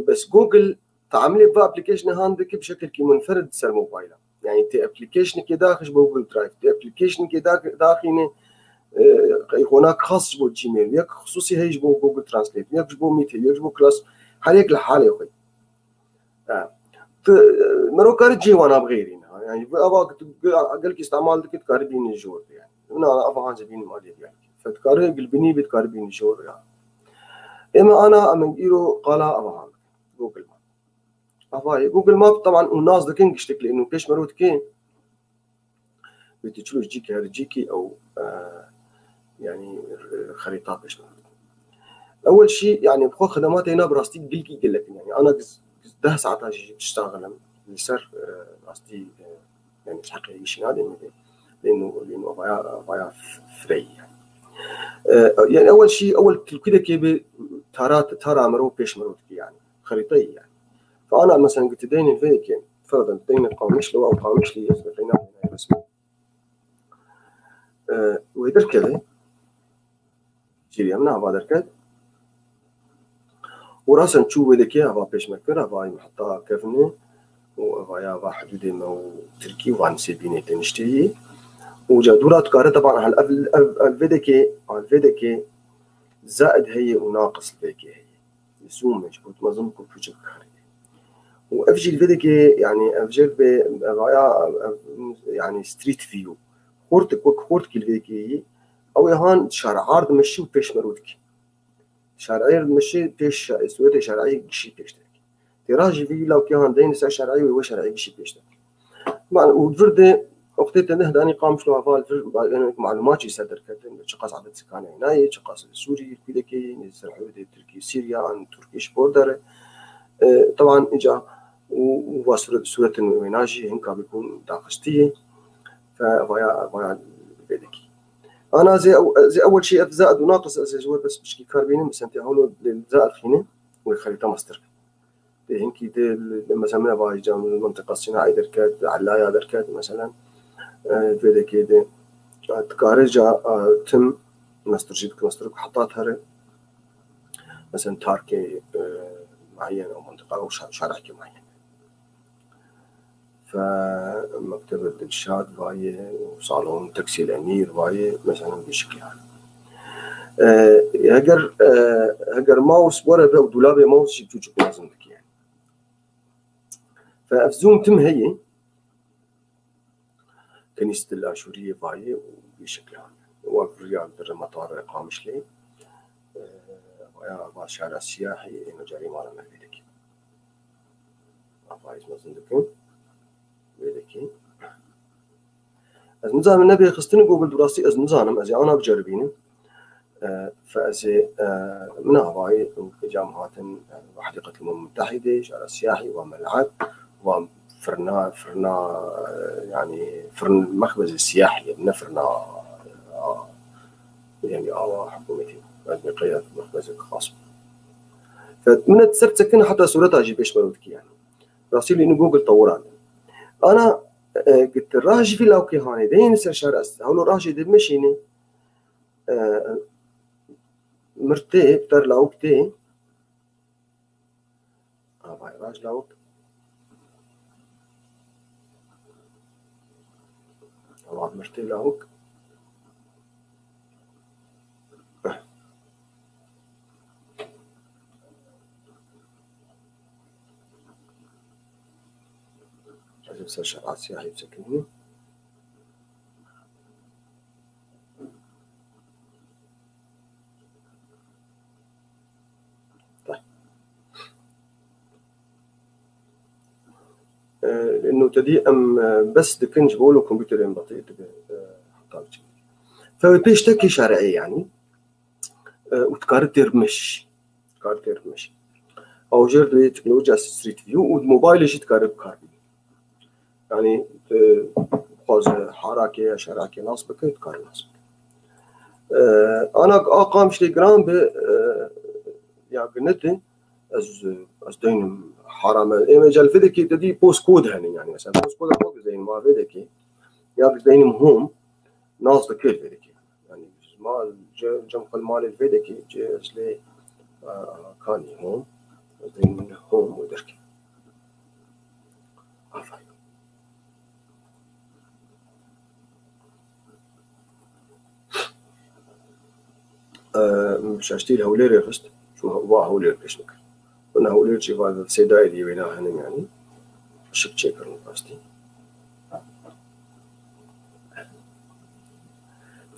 Bes Google teamilê bi applicationê han dike bi şekilkî munferid ser mobayla. Yani tê applicationekê daxî ji bo Google Drive, tê applicationekê da-, daxîne, e, qey qonak xas ji bo Gmail, yek xisûsî heye ji bo Google Translate, yek ji bo Meet heye, yek ji bo Class, her yek li halê xwe. Ha. Tu, e, mirov kare cihê wana bixêrîne. Yani bu ava gelkî îstemal dikit, dikarî bînî jor yani. Min ana ava hanca bînî malê gelkî. Fedkarî gilbînî bit, dikarî bînî jor ya. Ême ana em îro qala ava han. Google Map. Ava ye. Google Map taban û nas dikin giştik lê û pêş mero dikê. Wê tu çilo cîkî her cîkî ew, e, yani, e, xerîta pêş me. Ewel şî, yani, bi xwe xedematê na bi rastî gilkî gelek in. Yani, ana giz, giz deh saeta jî tişta xelim. Li ser, e, rastî, e, yani, heqê îşî nadê min. Lê no, lê no vaya, vaya f-, fireyî, yani. E, yani, ewel şî, ewel tilkî de kê bi tara, tara mero pêş mero dikî, yani. Xerîteyî, yani. Fa ana, mesela, gitî deynê vê yekê, ferden deynê Qamişlo, ew Qamişlî, ez vê qeyna resmi. E, wê derkeve. Cîrî em ne hava derket. Û rasen çû wê dekê hava pêş me kir, hava heta kevnê. Û evaya va hidûdê me û Tirkî û van sê bînê tenişteyî. Û ca dûra dikare teban hal ev, ev, ev vê dekê, hal vê dekê zaid heye û naqis vê dekê heye. Zoom e, ji bo tu mezin ku piçik karî. Û ev jî li vê dekê, yani ev jêr be, ev aya, ev, yani street view. Xortik wek xortikî li vê dekê yî, ew ê han şar ard meşî û pêş mero dikî. Şar ard meşî pêş şa-, sûretê şar'î gişî pêş derkî. Têra jî vî lawkê han deyne ser şar'î wê we şar'î gişî pêş derkî. Man û vir de oxtê te neh danî Qamişlo heval vir, ba-, yani, malûmat jî ser derketin, çiqas adet sikane nayê, çiqas li Sûrî, kûdekê, nê ser hewdê Tirkî, Sîriya, an Turkish border. E, teban, îca û, û va sûret, sûretin wêna jî hinka bikûn daxistiyê. Fe vaya, vaya vê dikî. Ana zê ew-, zê ewel şî ev zaid û naqis ez ê ji we bes pişkî kar bînim, bi sentê hewlo lê zaid xîne wê xerîta mestir. Tê hinkî tê li, li mesela min eva îca li mintiqa Sînaî derket, Elaya derket, mesela, e, vê dekê de, e, dikare ca, e, tim mestir jî bike mestir ku heta tere, mesela tarkê, e, muayyen û mintiqa û şa-, şarekê muayyen. Fe mektebe Dilşad vayê û salon Teksîl Emîr vayê, mesela bi şiklî hane. E, heger, e, heger mouse were be û dûlabê mouse jî çûçik lazim dike yani. Fe ev zoom tim heye. Kenîstil Aşûriyê vayê û bi şiklî hane. Wa viriya li metarê Qamişlê, e, vaya va şara siyahî, êno carî mala me vê dikî. Ava ez mezin dikim. Vê dikî. Ez nizanim, ne bê xistin Google, bi rastî ez nizanim, ez ê ana biceribînim. E, fe ez ê, e, min avayî, cam hatin, e, Hediqet Umem Mutehîdê, şara siyahî, wa mel'eb, wa firna, firna, e, yani, firn mexbezê siyahî, ne firna, e, yani, awa hikûmetî. Ez ê qeya mexbezek xas. Fe min et ser çekin heta sureta jî pêş me dikî yani. Rastî lê inu Google tewir ane. Ana, e, git rah jî vî lawkê hanê, de yeni ser şara, hewlo rah jî de meşîne, e, mir tê, ter lawik tê. Avay raj lawik. Awa mir tê lawik. Ez ê ser şer Asya heyf çekinî. Notedî em, e, bes dikin ji bo lo kompûterên betê dibe, e, heta biçin. Fe wê pêş tekê şer'ê yanî. E, û dikare têr bimeşî. Dikare têr bimeşî. Ew jêr divê teknolojiya Street View û mobaylê jî dikare bikar bîne. Yanî, e, dixwaze harakê ya şerakê nas bike, dikare nas bike. E, ana a Qamişlê giran bi, e, ya ginete, ez, ez deynim harame. Ê me celfedekê te dî postcode hene, yanî, mesela, postcode xwe dizeynim, ma vê dekê, ya dizeynim home, nas dike vê dekê. Yani, ma ce-, cem xwe li malê vê dekê, ce ez lê, a, kanî hom, ez lê min hom û derkê. Aferin. E, şaştî li Hewlêrê xist, çû wa Hewlêr pêş dikir. Wina Hewlêr jî va sêdayê dî wêna henin yani. Şik çêkirin rastî.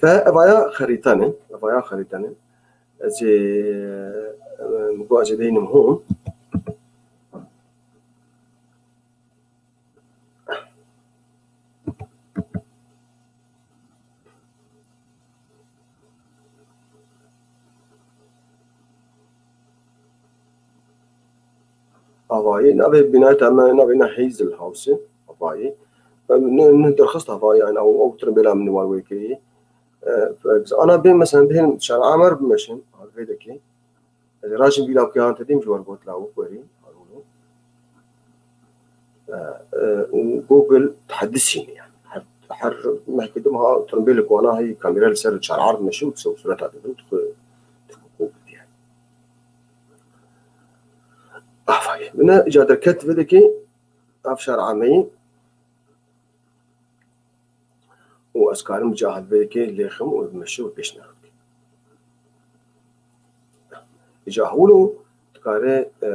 Fe evaya xerîtane, evaya xerîtane. Ez ê, e, min got ez ê deynim hûn. Havayê, navê bînayeta me, navê ne Hazel House e, havayê. Ne, ne derxist havayê, yani, ew, ew tirimbêla min wan wê kirî. E, ana bê, mesela, bihên şer'a me bimeşin, vê dekê. Ez ê rajin vî lawkê han te dîm ji wer got lawik werî, harûno. E, e, û Google tehedisîne yani. Her, her mehkê dim ha tirimbêlek wana heyî kamera li ser çar ard meşe û sureta dibin, tu xwe, tu xwe Google yani. Aferin. Bine îca derket vê dekê ev şer'a me yî. û ez karim ji ahlvêkê lêxim û bimeşe û pêşniyar bikim. Ji ahwilo dikare, e,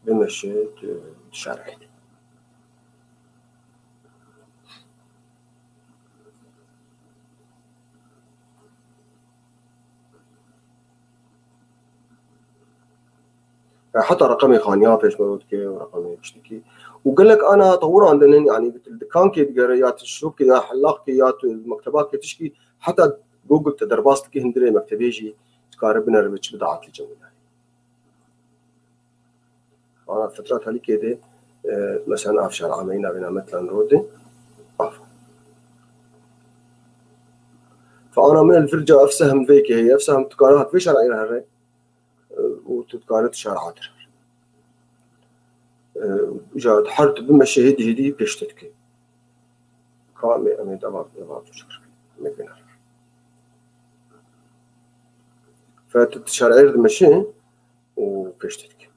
bimeşe, tu, tu şer'ê de. Heta reqemê xaniya pêşmerû dike û reqemê tiştekî. Û gelek ana tewirandin, yanî tu li dikankê digere ya tu şopkê ya hellaqkê ya tu mektebakê tişkî, heta Google te derbas dike hundirê mektebê jî dikare bineribe çi bidaet li cem wî. Ana fitra talîkê de, e, mesela ev şer'a me yî navê ne Metlen Road e. Af. Fe ana min li vir ca ev sehm vê ke heye, ev sehm dikare hat vê şer'ê re here. E, û tu dikare tu şer'a dir. E, îca her tu bimeşe hêdî hêdî pêş te dike. Ka em ê, em ê deva, deva tu şer. Em ê bêne. Fe tu, tu şer'ê re dimeşe û pêş te dike.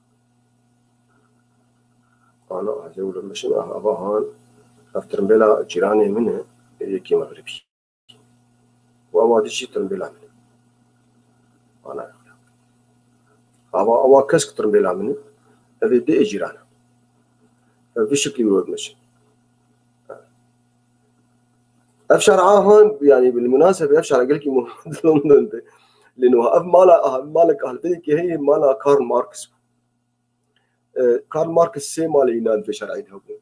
Ana, ez ê wilo meşin, ah, ava han, ev tirimbêla cîranê min e, yekê mexribî. Û ewa dî jî tirimbêla min e. Ana, ava, ava kesk tirimbêla min e, ev ê dê cîran e. Ev vî şiklî wilo meşin. Ev şer'a han, yani, bil munasebe, ev şer'a gelkî mu-, dilom dende. Lê niha ev mala, ah, malek ahlvêkê heye, mala Karl Marx. E, Karl Marx sê malê înan vê şer'ê de hebûn.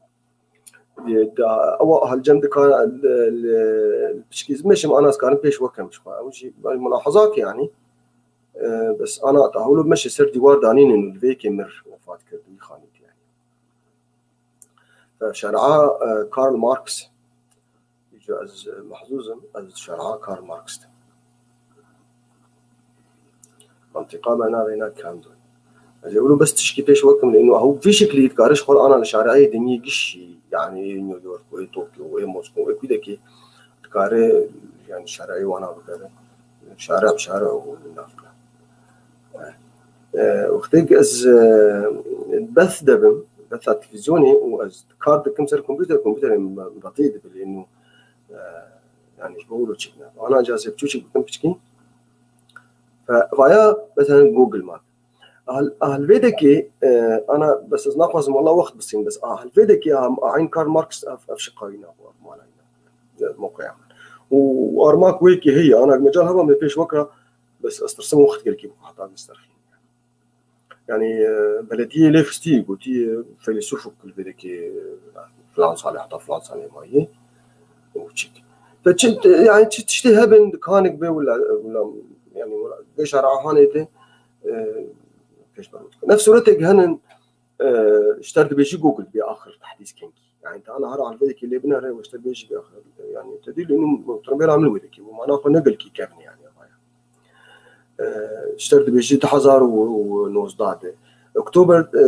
E, da, ewa hal cem dikar, li, li, pişkî zimeşim ana ez karim pêş wekem ji xwe. Ew jî, yani, mulahazak yani. E, bes ana tahûl meşe ser dîwar danînin û li vê yekê mir wefat kir, wî xanî yani. Şer'a, e, Karl Marx. Îca ez, e, mehzûz im, ez şer'a Karl Marx de. Mentiqa me navê ne Kando. Ez ê wilo bes tişkî pêş wekim, lê ino ew vî şiklî dikare ji xwe ana li şer'ê dinyê gişî, yani New York, wê Tokyo, wê Moskwa, wê kûdekî dikare, yani şer'ê wana bikare. Şare bi şare û navka. E, wextê ku ez, e, beth de bim, betha televîzyonê û ez kar dikim ser kompûter, kompûterê min betî dibe lê ino, e, yani ji bo wilo çêk ne. Ana ca ez ê biçûçik bikim piçkî. Fe, vaya, mesela Google Map. Ahal, ahal vê dekê, e, ana, bes ez naxwazim wela wext bisînim, bes ahal vê dekê, ah, eyn Karl Marx ev, ev şiqayî nabû, ev malayî nabû. E, mewqeya min. Û armak wê yekê heye, ana mecal heba me pêş wekra, bes ez tirsim wext gelkî bixwe heta bisterxînim. Yani, e, belediyê lê xistî, gotî, e, feylesûfek li vê dekê, e, filan salê heta filan salê mayî. Û çik. Te çi, yani, çi tiştê hebin, dikanek bê wila, wila, yani, wila, vê şer'a hanê de, e, pêşmerû dikin. Ev sûretê henin, e, ji te re dibêjî Google bê axir tehdîs kengî. Yani, te ana her alveyekê lê binere, û ji te bêjî bê axir. Yani, te dî lê nû tirimbêla min wê dikê. Û mana xwe ne gelkî kevn e, yani, vaya. E, ji te re dibêjî du hezar û nozdeh de. Oktober, e,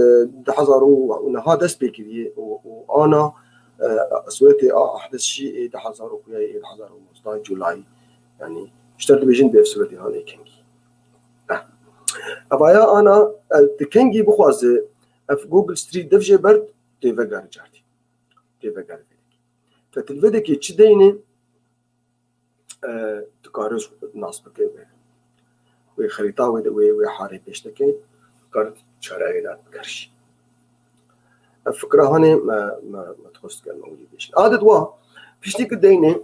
du hezar û neha dest pê kiriye û, û ana, e, sûretê a ehdis jî ê du hezar û xuyayê ê du hezar û nozdeh July. Yani, ji te re dibêjin bê ev sûretê hanê kengî. Eh. Evaya ana, e, tu kengî bixwaze, ev Google Street dev jê ber tê veger cardî. Tê veger vê dekê. Te tu li vê dekê çi deyne, e, tu kare nas bike wê. Wê xerîta wê de, wê, wê harê pêş dike, kare çareyê de bikerşî. Ev fikra hanê me, me, me dixwest ke me wî bêjin. Adet wa, piştî ku deyne,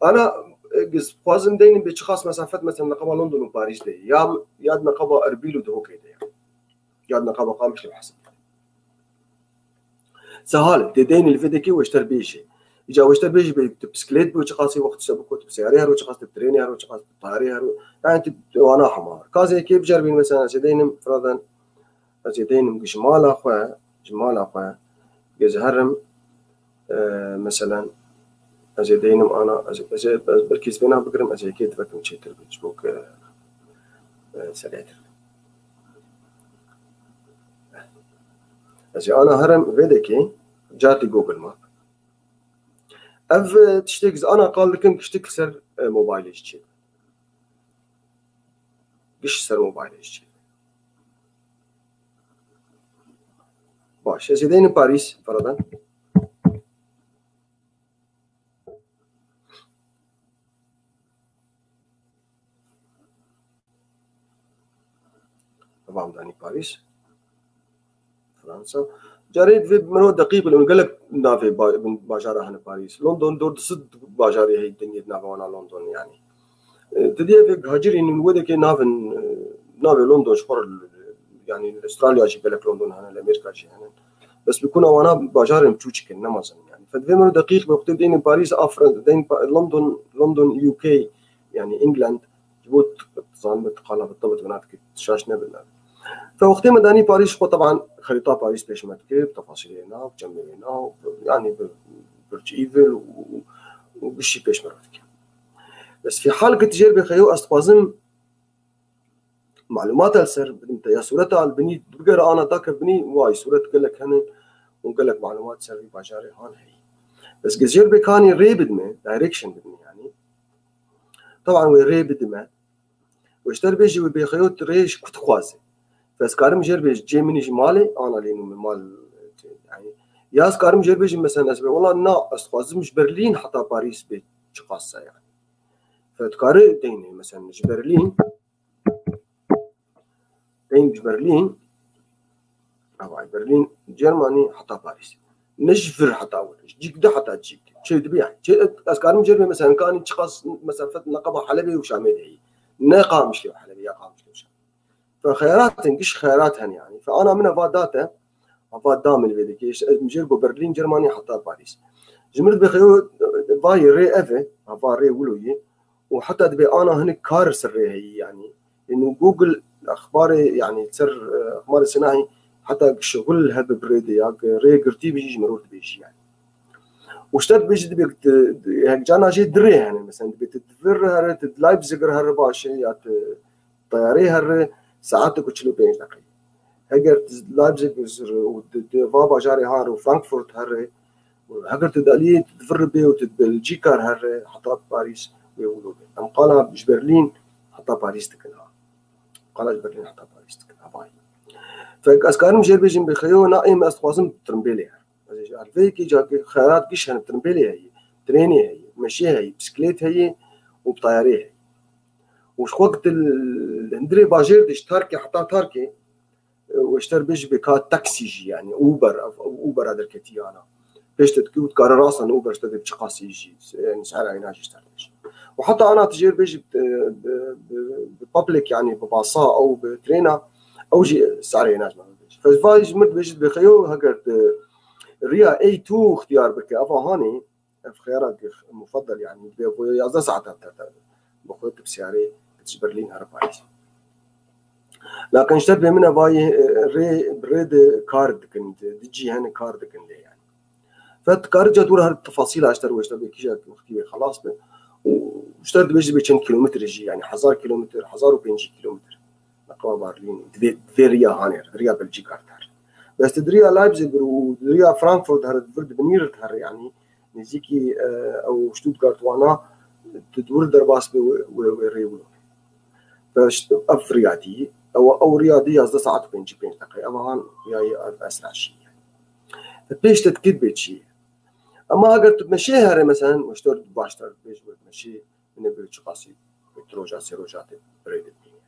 ana e, giz xwazin deynin bê çiqas mesafet, mesela neqaba London û Parîs de, ya, ya neqaba Erbîl û Duhokê de, ya, ya neqaba Qamişlî û Hesipê. Sehal, tê deynin li vê dekê weşter bêjê. Îca weşter bêjî bê tu bisiklet bû çiqasî wext se bikot, tu bi seyarê hero çiqas, tu bi trênê hero çiqas, tu bi tayarê hero. Yani tu, tu wana hema. Kazê yekê bicerbîn mesela, ez ê deynim, firadan, ez ê deynim ji mala xwe, ji mala xwe, ez herim, e, meselen, ez ê deynim ana, ez, ez, ez belkî ez vêna bigirim, ez ê yekê divekim çêtir bit, ji bo ku, e, serêtir. Ez ê ana herim vê dekê, cartî Google Map. Ev, e, tiştek ez ana qal dikim, tiştek li ser, e, mobilê jî çê. Giş ser mobilê jî çê. Baş, ez ê deynim Parîs, feradan. Devam danî Parîs. Fransa. Carê divê mirov deqîq bile, gelek navê ba-, bajara hene Parîs. London dor du sed bajarê heyî dinyê di navê wana London yani. E, tu diye vê hacirî nûn wedekê navin, e, navê London ji xwe re, yani Australya jî gelek London hene, li Amerîka jî hene. Bes bi kuna wana bajarên çûçik in, ne mezin yani. Fe divê mirov deqîq be, wextê deynin Parîs, a Fran-, deynin Pa-, London, London, U K, yani England, ji bo t-, zanibin tu qala bi tibit vina dikî, şaş nebin. Fe wextê me danî Parîs, xwe teban xerîta Parîs pêş me dikir, bi tefasîlê wê nav, cemê wê nav, yani bi Burj Eiffel û, û gişî pêş me re dikir. Bes fî hal ki tu jêr bê xeyo, ez dixwazim malûmata li ser bidim te, ya sûreta li binî bigere ana dake binî, way sûret gelek hene û gelek malûmat ser vî bajarê han heyî. Bes gez jêr bê kanî rê bidime, direction bidime yani. Teban wê rê bidime. Weşter bêjî wê bêxeyo tu rê ji ku dixwaze. Fe ez karim jêr bêj cê min jî malê, ana lê nû min mal, yani, ya ez karim jêr bêjim, mesela ez bê, wela na, ez dixwazim ji Berlîn heta Parîs bê çiqas e yani. Fe tu kari deynê, mesela ji Berlîn, deyn ji Berlîn, Avay Berlîn, Cermanî heta Parîs. Ne ji vir heta wir, ji cîk di heta cîk. Çê dibe yani. Çê, ez karim cêr bê, mesela, kanî çiqas mesafet neqeba Helebê û Şamê de yî. Ne Qamişlê û Helebê ya Qamişlê û Şamê. Fe xeyaratin, giş xeyarat hene yani. Fe ana min eva date, eva da min vê dikê. İşte ez jêr bo Berlîn, Cermanî heta Parîs. Ji mir dibê xeyo vayê rê ev e, eva rê wilo yê. Û heta dibê ana hinek kar ser rê heyî yani. Ên Google exbarê, yani ser, e, exbarê sinahî heta şixul hebe bi rê de ya, rê girtî bijî ji mirov dibêjî yani. Û ji te dibêjî dibê, e, hek cana jê di rê hene, mesela dibê tu di vir here, tu di Leipzig re here baş e, ya tu teyarê here, saetek û çil û pênc deqe. Heger tu Leipzig û di, di va bajarê han re û Frankfurt here, û heger tu di aliyê tu di vir re bê û tu di Belcîka re here heta Parîs wê wilo bê. Em qala ji Berlîn heta Parîs dikin ha. Qala ji Berlîn heta Parîs dikin. Havayî. Fe ez karim jêr bêjim bê xeyo, na êm ez dixwazim tirimbêlê her. Ez ê ji alveyekê cakê xerat giş hene, tirimbêlê heye, trênê heye, meşê heye, bisiklet heye û bi tayarê heye. Û ji xwe tu li hundirê bajêr de ji Tarkê heta Tarkê, e, weşter bêjî bê ka taksî jî, yani Uber, ev, ev Uber a derketî ana. Pêş te dikî û dikare rastan Uber ji te dê bi çiqasî jî, yani sehra êna jî ji te dibêjî. Û heta ana tu jêr bêjî, e, bi, bi, bi public, yani bi basa ew bi trêna, ew jî sehra êna ji me dibêjî. Fezvayî ji mir dibêjî dibê xeyo, heger tu riya A two ixtiyar bike, eva hanê, ev xiyara ki mufaddel yani, dibê bo yazdeh saetan ter ter. Bi xwe tu bi siyarê ji Berlîn here Parîs. Lakin ji te bê min e vayê, e, rê, bi rê de kar dikin, di, di cî hene kar dikin lê yani. Fe tu kari ca dûr her tefasîla ji te re weşter bê kîja wextî wê xelas be. Û ji te re dibêjî bê çend kilometre jî yani, hezar kilometre, hezar û pêncî kilometre. Neqeba Berlîn, divê, divê riya hanê, divê riya Belcîka re ter. Bes tu diriya Leipzig û diriya Frankfurt here, vir dibinî re ter, yani nêzîkî, e, ew Stuttgart wana, tu dûr derbas be wê, wê, wê rê wilo. Bes ev riya dî, ew, ew riya dî yazdeh saet û pêncî pênc deqe. Ev han riyayê ev esra şî. Te pêş te dikit bê çi. Ama heger tu meşê here, mesela, weşter baştir bêj wê meşê, Min ê bi çiqasî bi roja sê roja tê birê dibîne.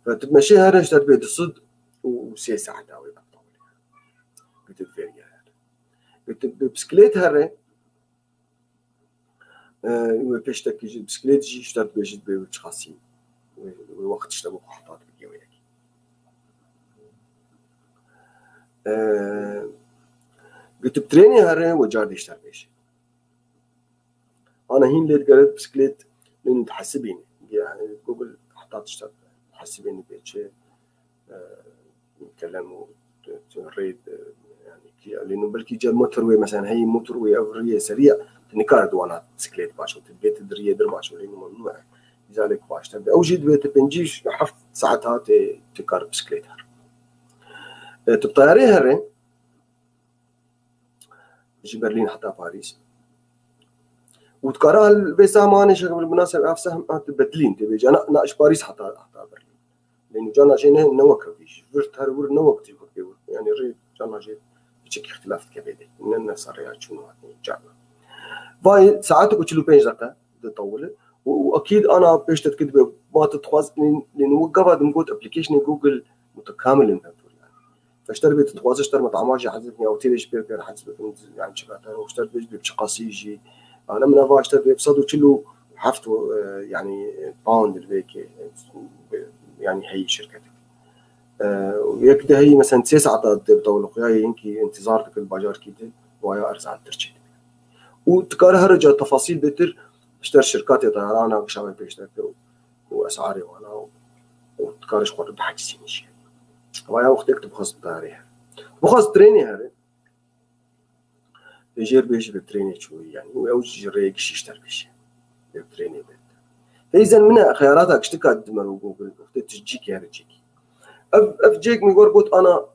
Ve tu meşê here ji te dibê du sed û sê saeta wê bexta wê. Bi tu vêriye here. Bi tu bi bisiklet here, Wê pêştekî jî bisiklet jî ji te dibêjî dibê wê çiqasî wê, wê wext işte bo xwe heta dibigê wê yekî. E, Gotib trênê here we car dê ji te bêjî. Ana hîn lê digere bisiklet lê dihesibîne. Yani Google heta tişta hesibîne bê çi, e, kelem û rê, e, yani ki lê belkî ce motorwê, mesela heyî motorwê ev riyê seriya, tu nikare di wana bisiklet baş û tu bê tu di riyê dir baş û lê mamnû e. Îzalek baştir de. Ew jî divê tu pêncî heft saet hatê tu kar bisiklet her. E, tu bi tayarê here, ji Berlîn heta Parîs. Û dikare hal vê sehmanê ji binaseb ev sehm hat bedilîn, tê bêje na, na ji Parîs heta, heta Berlîn. Lê nû cana jê ne, ne wek ew jî. Vir ter wir ne wek tî wek pê wir. Yani rê cana jê piçek îxtilaf dike bê de. Ne, ne ser rêya çûn hatî cana. Vay saetek û çil û pênc deqe ditewile. Û, û akîd ana pêş te dikit be, ma tu dixwaz, lê, lê nû gava dim got applicationê Google mutakamil in pevur yani. Feşter bê tu dixwaze ji ter metama jî hez bikin, ya têrê jî pê bikin hez bikin, yani çi bete, û ji ter bê jî bi çiqasî jî. Ana min eva ji ter bê bi sed û çil û heft, e, yani pound li vê ke, e, yani heyî şirketik. E, yek de heyî, mesela sê saeta dê bi tewliqiyayê hinkî intizar dikir bajarkî de, waya erzantir çê dibî. Û dikare her ca tefasîl bêtir ji ter şirkatê tayarana gişa me pêş deke û, û esarê wana û, û dikare ji xwe re bihecizîne jî. Waya wextêk tu bixwaz tayarê here. Bixwaz trênê here. Tê jêr bêjî bi trênê çûyî yani. Û ew ji rêyek şîş ter bêjî. Bi trênê bê. Feyzen min e xeyarata giştika dime û Google. Wextê tu ji cîkê here cîkî. Ev, ev cêk min gor got ana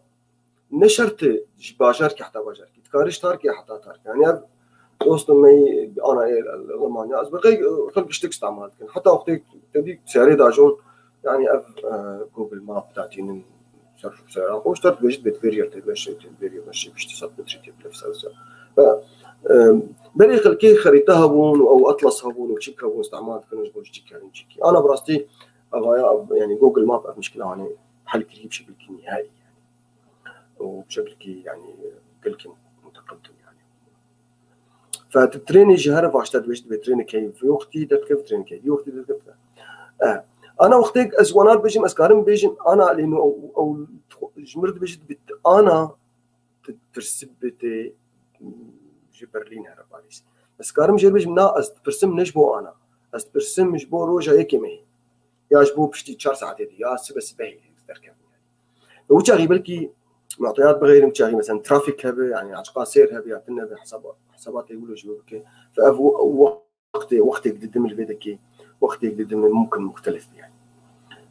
ne şert e ji bajarkî heta bajarkî. Dikarî ji tarkê heta tarkê. Yani ev dostum me ana ê Almanya. Ez bi qey xil giştik istemal dikin. Heta wextê te dî serê dajon yani ev, e, Google Map datînin ser, ser xwe. Ji te dibêjit bê vêriyê te, meşe te vêriyê meşe bîst sed metrî te bilef ser ser. Ve, e, berê xelkê xerîte hebûn û ew atlas hebûn û çik hebûn istemal dikin ji bo ji cî kerin cîkî. Ana bi rastî evaya, yani Google Map ev mişkila hanê hel kirî bi şekilkî nihayî yani. Û bi şekilkî yani gelkî muteqedim yani. Fe tu trênê jî here baştir dibêjî, dibê trênekê vê wextî derkeve, trênekê vê wextî derkeve. E, ana wextê ez wana bêjim, ez karim bêjim, ana lê no ew, ew ji mir dibêjî, dibê ana tu tirsib bê tê ji Berlîn here Parîs. Ez karim jê bêjim, na, ez dipirsim ne ji bo ana. Ez dipirsim ji bo roja yekê mehê. Ya ji bo piştî çar saetê dî, ya sibe sibehê derkevin. Û çaxî belkî mu'teyat bixeyrin, çaxî mesela trafik hebe, yani açıkla seyr hebe ya tune be, hesaba, hesaba tê wilo ji bo bike. Fe ev wextê, wextêk didim li vê dekê, wextêk didim mumkin muxtelif be yani.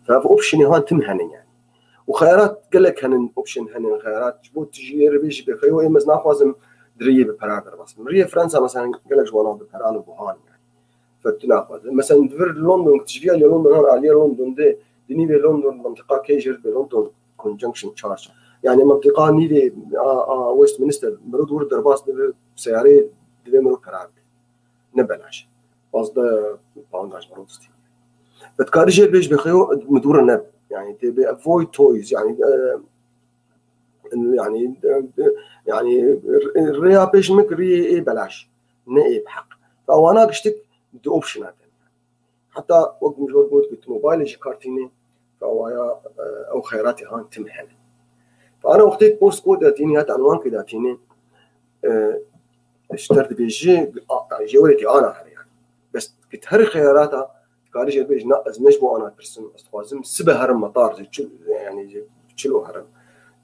Fe ev optionê han tim henin yani. Û xeyarat gelek henin, option henin, xeyarat ji bo tu jî ê re bêjî bê xeyo ê ez naxwazim di riyê bi pera derbas bim. Riyê Fransa mesela gelek ji wana bi pera li buhan yani. Fe tu naxwaze. Mesela di vir London, tu ji viya London han aliye London de, di nîvê London, mentiqa kê jêr be London Conjunction Charge. Yani mentiqa nîvê a, a Westminster, miro di wir derbas dibe, seyarê divê miro pera bide. Ne belaş. Pazdeh pound ji miro distî. Ve dikarî jêr bêj bê xeyo, mi dû re ne. Yani tê bê avoid toys, yani, e, yani, e, yani rêya pêş min kirî ê belaş. Ne ê bi heq. Ve wana giştik di optiona de. Heta wek min ji we got, tu mobilê jî kar tînê, fe awaya, e, ew xeyratê han tim hene. Fe ana wextê postcode datînê ya te enwankê datînê, e, ji te re dibêje, a, a, jêwerê tê ana here yani. Bes git her xeyarata, dikarî jê bêj, na, ez ne ji bo ana pirsim, ez dixwazim sibe herim metar, ji çil, yani, ji çilo herim.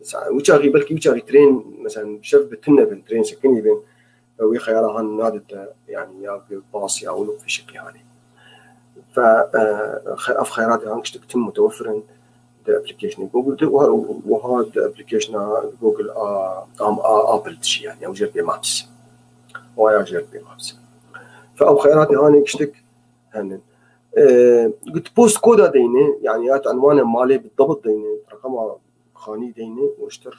Sa-, wî çaxî, belkî wî çaxî trên, mesela, şev bi tune bin, trên sekinî bin, wî xeyara han nadite, yani, ya bi bas ya wilo fişiqî hanê. Fe, e, xe-, ev xeyratê han giştik tim mutewefir in di applicationê Google de, û her wiha di applicationa Google a, a, a Apple de jî, yani, ew jêr pê Maps. Waya jêr pê Maps. Fe ev xeyratê hanê giştik henin. E, got postcoda deyne, yani, ya tu enwanê malê bi debit deyne, reqema xanî deyne, û ji te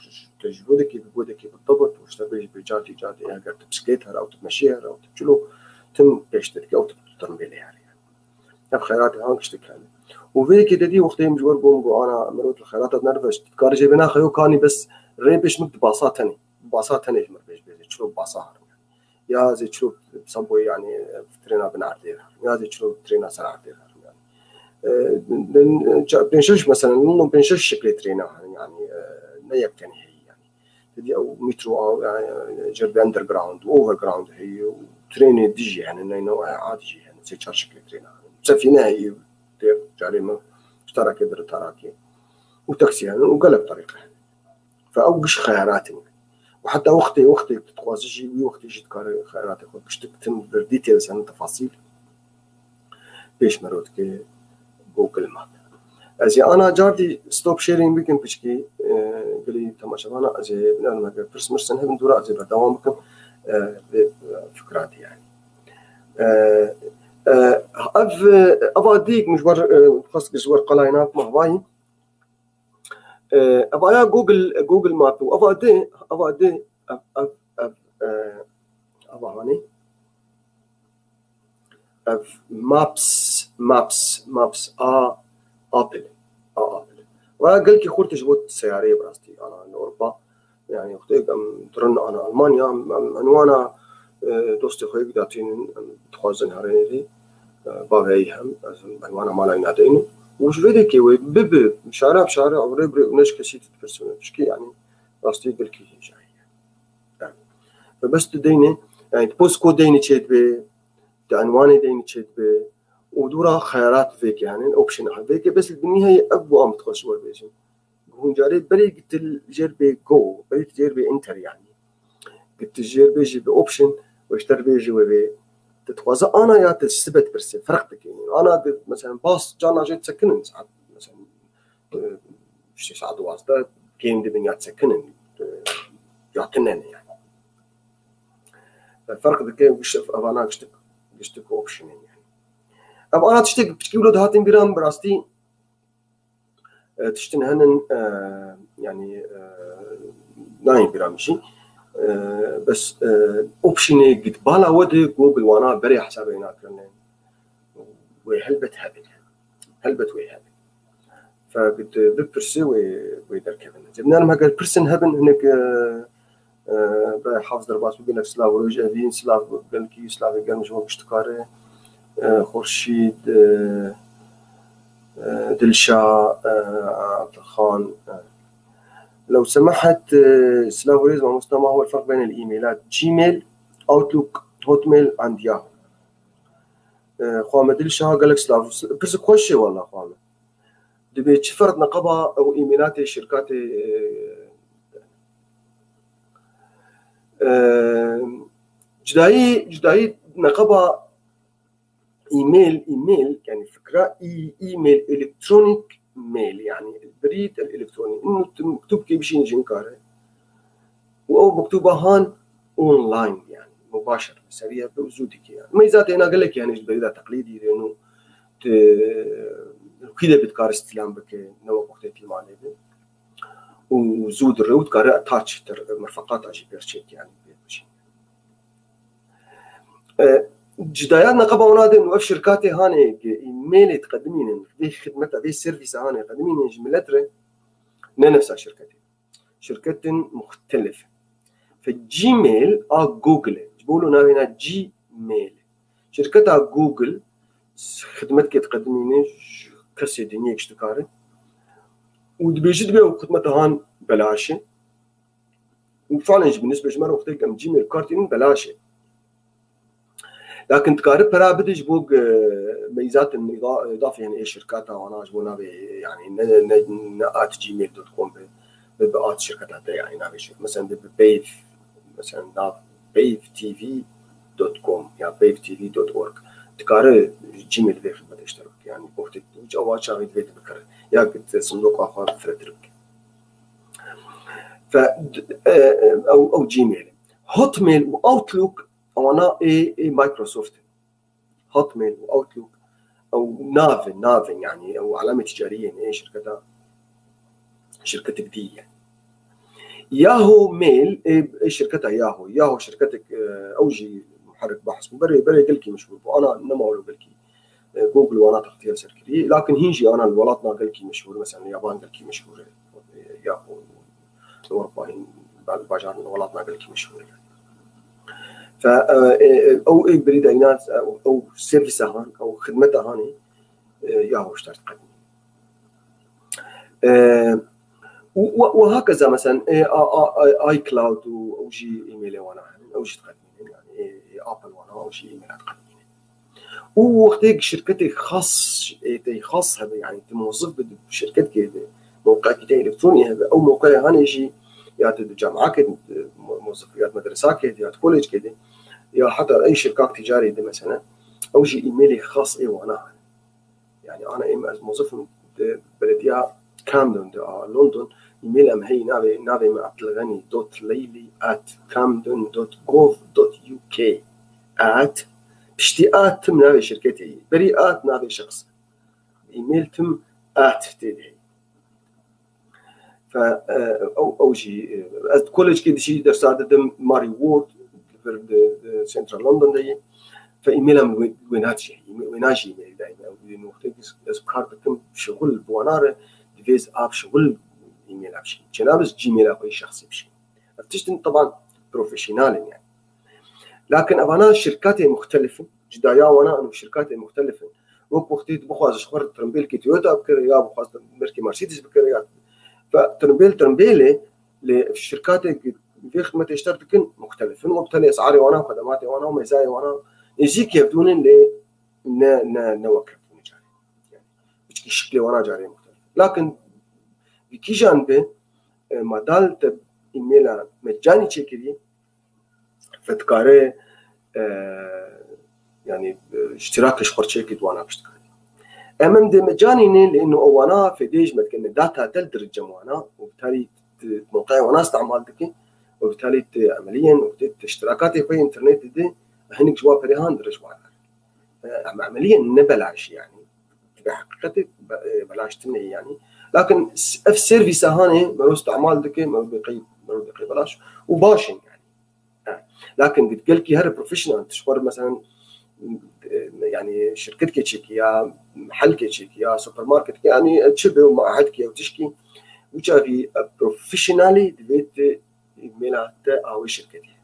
re ji bo dekê bi bo dekê bi debit, û ji te bêj bê cartî cartî, eger tu bisiklet here, ew tu meşê here, ew tu çilo, tim pêş te dike, ew tu bi tu tembêlê here. Ev xeyratê han giştik hene. Û vê yekê de dî wextê em ji wer bûm got, ana, mirov li xeyrata nerve, tu dikarî jê bê naxe yo kanî bes rê pêş min di basa tenê. Basa tenê ji mir pêş bêje. Çilo basa herin. Ya zê çiro subway, yani trêna bin erdê herin, ya zê çiro trêna ser erdê herin yani. E, pênc şeş, mesela, London pênc şeş şeklê trêna herin yani, e, ne yek tenê heyî yani. Didî ew metro, yani, jêr underground û overground heyî û trênê dijî hene, neyna adî jî hene, sê çar şeklê trêna herin. Sefîne heyî, tê carê me ji tarakê dir tarakê. Û taksî hene û gelek terîqe hene. Fe ew giş xeyaratê min. Û heta wextê, wextê tu dixwazî jî, wî wextê jî dikare xeyaratê xwe giştik tim vir details, yani tefasîl pêş me re dike Google Map. Ez ê ana cardî stop sharing bikim piçkî, e, gelî temaşevana, ez ê binerim eger pirs mirsin hebin dûra ez ê berdewam bikim, e, vê, e, fikratî yani. E, e, ev, e, eva dîk min ji wer, e, xwest ji wer qalayê nakme havayî. E, eva ya Google, Google Map û eva di, eva di, ev, ev, ev, e, eva hanê. Ev Maps, Maps, Maps a Apple, a Apple. Eva ya gelkî xurt ji bo seyareyê bi rastî, ana li Ewropa. Yani, wextê em dirin ana Almanya, em, em, em wana, e, dostê xwe yek datînin, em dixwazin herêrî, e, baveyî hem, ez em wana mala wî nadeynin. Û ji vê dekê wê bibi, şare bi şare, ew rê bi rê û ne ji kesî tu dipirsin. Pişkî, yani, rastî gelkî hêjayî ye. Yani, ve bes tu deynê, yani, postcode deynê çê dibe, tu enwanê deynê çê dibe, û dûra xeyarat vêkê, yani, option vêkê, bes bi nihayê ev bu am dixwest ji we bêjin. Hûn carê berê gitil jêr bê go, berê jêr bê enter yani. Gitil jêr bê jî bi option, we ji te re bêjî we bê. Te dixwaze ana ya te sibe dipirsê, ferq dike. Ana di, mesela, bas cana jê disekinin saet, mesela, e, işte saet duwazdeh, game dibin ya disekinin, e, ya tinen yani. Ferq dike, giş-, evana giştik, giştik option yani. Ev ana tiştek piçkî wilo dihatin bîra min bi rastî, e, tiştin henin, e, yani, e, nayên bîra min jî. E, bes, e, optionê git bala we de Google wana berê hesabê nakirine. Wê helbet hebe. Helbet wê hebe. Fe git bipirsê wê, wê derkevin. Cebnarim heger pirsin hebin hinek, e, Ee, Birayê Hafiz, derbas bû, gelek silav û rêj Evîn, silav, gelkî silavê germ ji we giştikar e. Ee, Xurşîd, ee, ee, Dilşa, ee, Abdulxan, ee. Lew semahet, ee, silav û rêz mamosta, ma huwa el-ferq beynel e-mailat, Gmail, Outlook, Hotmail and Yahoo. Ee, xwa me Dilşa, gelek silav. Pirsik xweş e walla xwa me. Dibê çi ferq neqeba ew îmîlatê şirkatê, e, e, cudayî, cudayî neqeba email, email, yani fikra e-, email, electronic mail, yani البريد الإلكتروني. Inu tu mektûbkê bişînî ji inkare. Û ew mektûba han online yani, mubaşir, seriye bi zû dike yani. Meyzatê hêna gelek yani ji berî de teqlîdî dê û tu kî de bi dikare îstîlam bike, ne wek wextê tîmanê bi. Û zû dire û dikare taç tir, mirfeqata jî pêr çêk yani pê bişîn. E, cudaya neqeba wana de û ev şirkatê hanê ki e-mailê diqedimînin, vê xidmeta, vê servîsa hanê qedimînin ji milet re, ne nefsa şirketê. Şirketin muxtelif. Fe Gmail a Google e. Ji bo wilo navê na Gmail. Şirketa Google xidmetkê diqedimîne ji kesê dinyê giş dikare. Û dibêjî dibê ew xidmeta han belaş e. Û fi'len jî bi nisbê ji me re wextê em Gmail kar tînin belaş e. Lakin dikare pera bide ji bo, e, meyzatin îda-, îdafê, yani ê şirketa wana ji bo navê, yani ne, ne, ne at gmail dot com be, be, be at şirketa te, yani navê şirket. Mesela be, be Pave, mesela nav pave T V dot com ya pave T V dot org. Dikare Gmail vê xidmetê ji te re bike. Yani wextê tu awa çaxî divê tu bikare. Ya ki te sindoqa xwe firehtir bike. Fe, e, e, ew, ew Gmail. Hotmail û Outlook, ewana ê, ê Microsoft in. Hotmail û Outlook, ew nav in, nav in, yani, ew alamê ticarî yên ê şirketa, şirketek dî ye. Yahoo Mail, ê, ê şirketa Yahoo. Yahoo şirketek, e, ew jî muherrik behs bû. Berê, berê gelkî meşhûr bû. Ana nema wilo gelkî, e, Google wana textiya ser kirî. Lakin hîn jî ana li welatna gelkî meşhûr, mesela li yaban gelkî meşhûr e. E, Yahoo. Li Ewropa hîn ba-, bajarin welatna gelkî meşhûr e. Fe, e, e, e, ew ê birî de înan, e, ew servîsa han, ew xidmeta hanê, e, ya hoşdar diqedînin. E, û, û, û hakeza, mesela, e, a, a, a, iCloud û ew jî e-mailê wana henin, ew jî diqedînin, yani, e, e, Apple wana, ew jî e-maila diqedînin. Û wextê şirketê xas, ê te xas hebe, yani, tu mozif bi şirketkê de, mewqekî te elektronî hebe, ew mewqeyê hanê jî, ya tu di camekê de, mo-, mozif, ya di medresakê de, ya di kolejkê de, ya heta ey şirkak ticarî de, mesela, ew jî e-mailê xas ê wana hene. Yani, ana êm ez mozifim di belediya Camden de a London, e-mail em heyî navê, navê me abdulgeni dot leyli at camden dot gov dot uk at, piştî at tim navê şirketê yî. Berî at navê şexs. E-mail tim at tê de heyî. Fe, e, ew, ew jî, e, ez kolejkê de jî dersa didim, Mary Ward, li vir di, di Central London de ye. Fe, e-maila min wê, wêna jî, wêna jî e-mail dayî. Ew, wê noqteyê ez kar dikim, şixul bi wana re, divê ez av şixul e-maila bişînim. Çênabe ez Gmaila xwe yê şexsî bişînim. Ev tiştin, teban, profesyonel in yani. Lakin evana şirketê muxtelif in, cudaya wana û şirketê muxtelif in. Wek wextê tu bixwazî ji xwe re tirimbêlkê Toyota bikire, ya bixwazî belkî Mercedes bikire, ya. Ve tirimbêl, tirimbêlê lê şirketê vê xidmetê ji te re dikin muxtelif in. Wek tenê esarê wana, xedematê wana û mêzayê wana nêzîk hevdûn in lê ne, ne, ne wek hevdûn carê. Yani, piçkî şiklê wana carê muxtelif. Lakin bi kîjan be, e, madal te e-maila mecanî çêkirî, fe dikare, e, yani, e, îştirakê ji xwe çêkî di wana piştkarî. Em em dê mecanî ne, lê ino wana fêdê ji me dike, ne data te li dirî cem wana û bitarî tu mewqeya wana îstemal dike û bitarî tu emeliyen û tu, tu îştirakatê xwe yê înternetê de hinek ji wan perê han dirij wana. E, em emeliyen ne belaş yani. Bi heqîqetê be-, e, belaş tune yani. Lakin s-, ev servîsa hanê mero îstemal dike, mero bê qey, mero bê qey belaş û baş in yani. Ha. Lakin gelkî here profesyonel, tu ji xwe re, mesela, e, yani şirketkê çêkî ya mehelkê çêkî ya supermarketkê, yani çi be û mahetkî ew tişkî, wî çaxî, e, profesyonelî divê tu e-maila te a wê şirketê.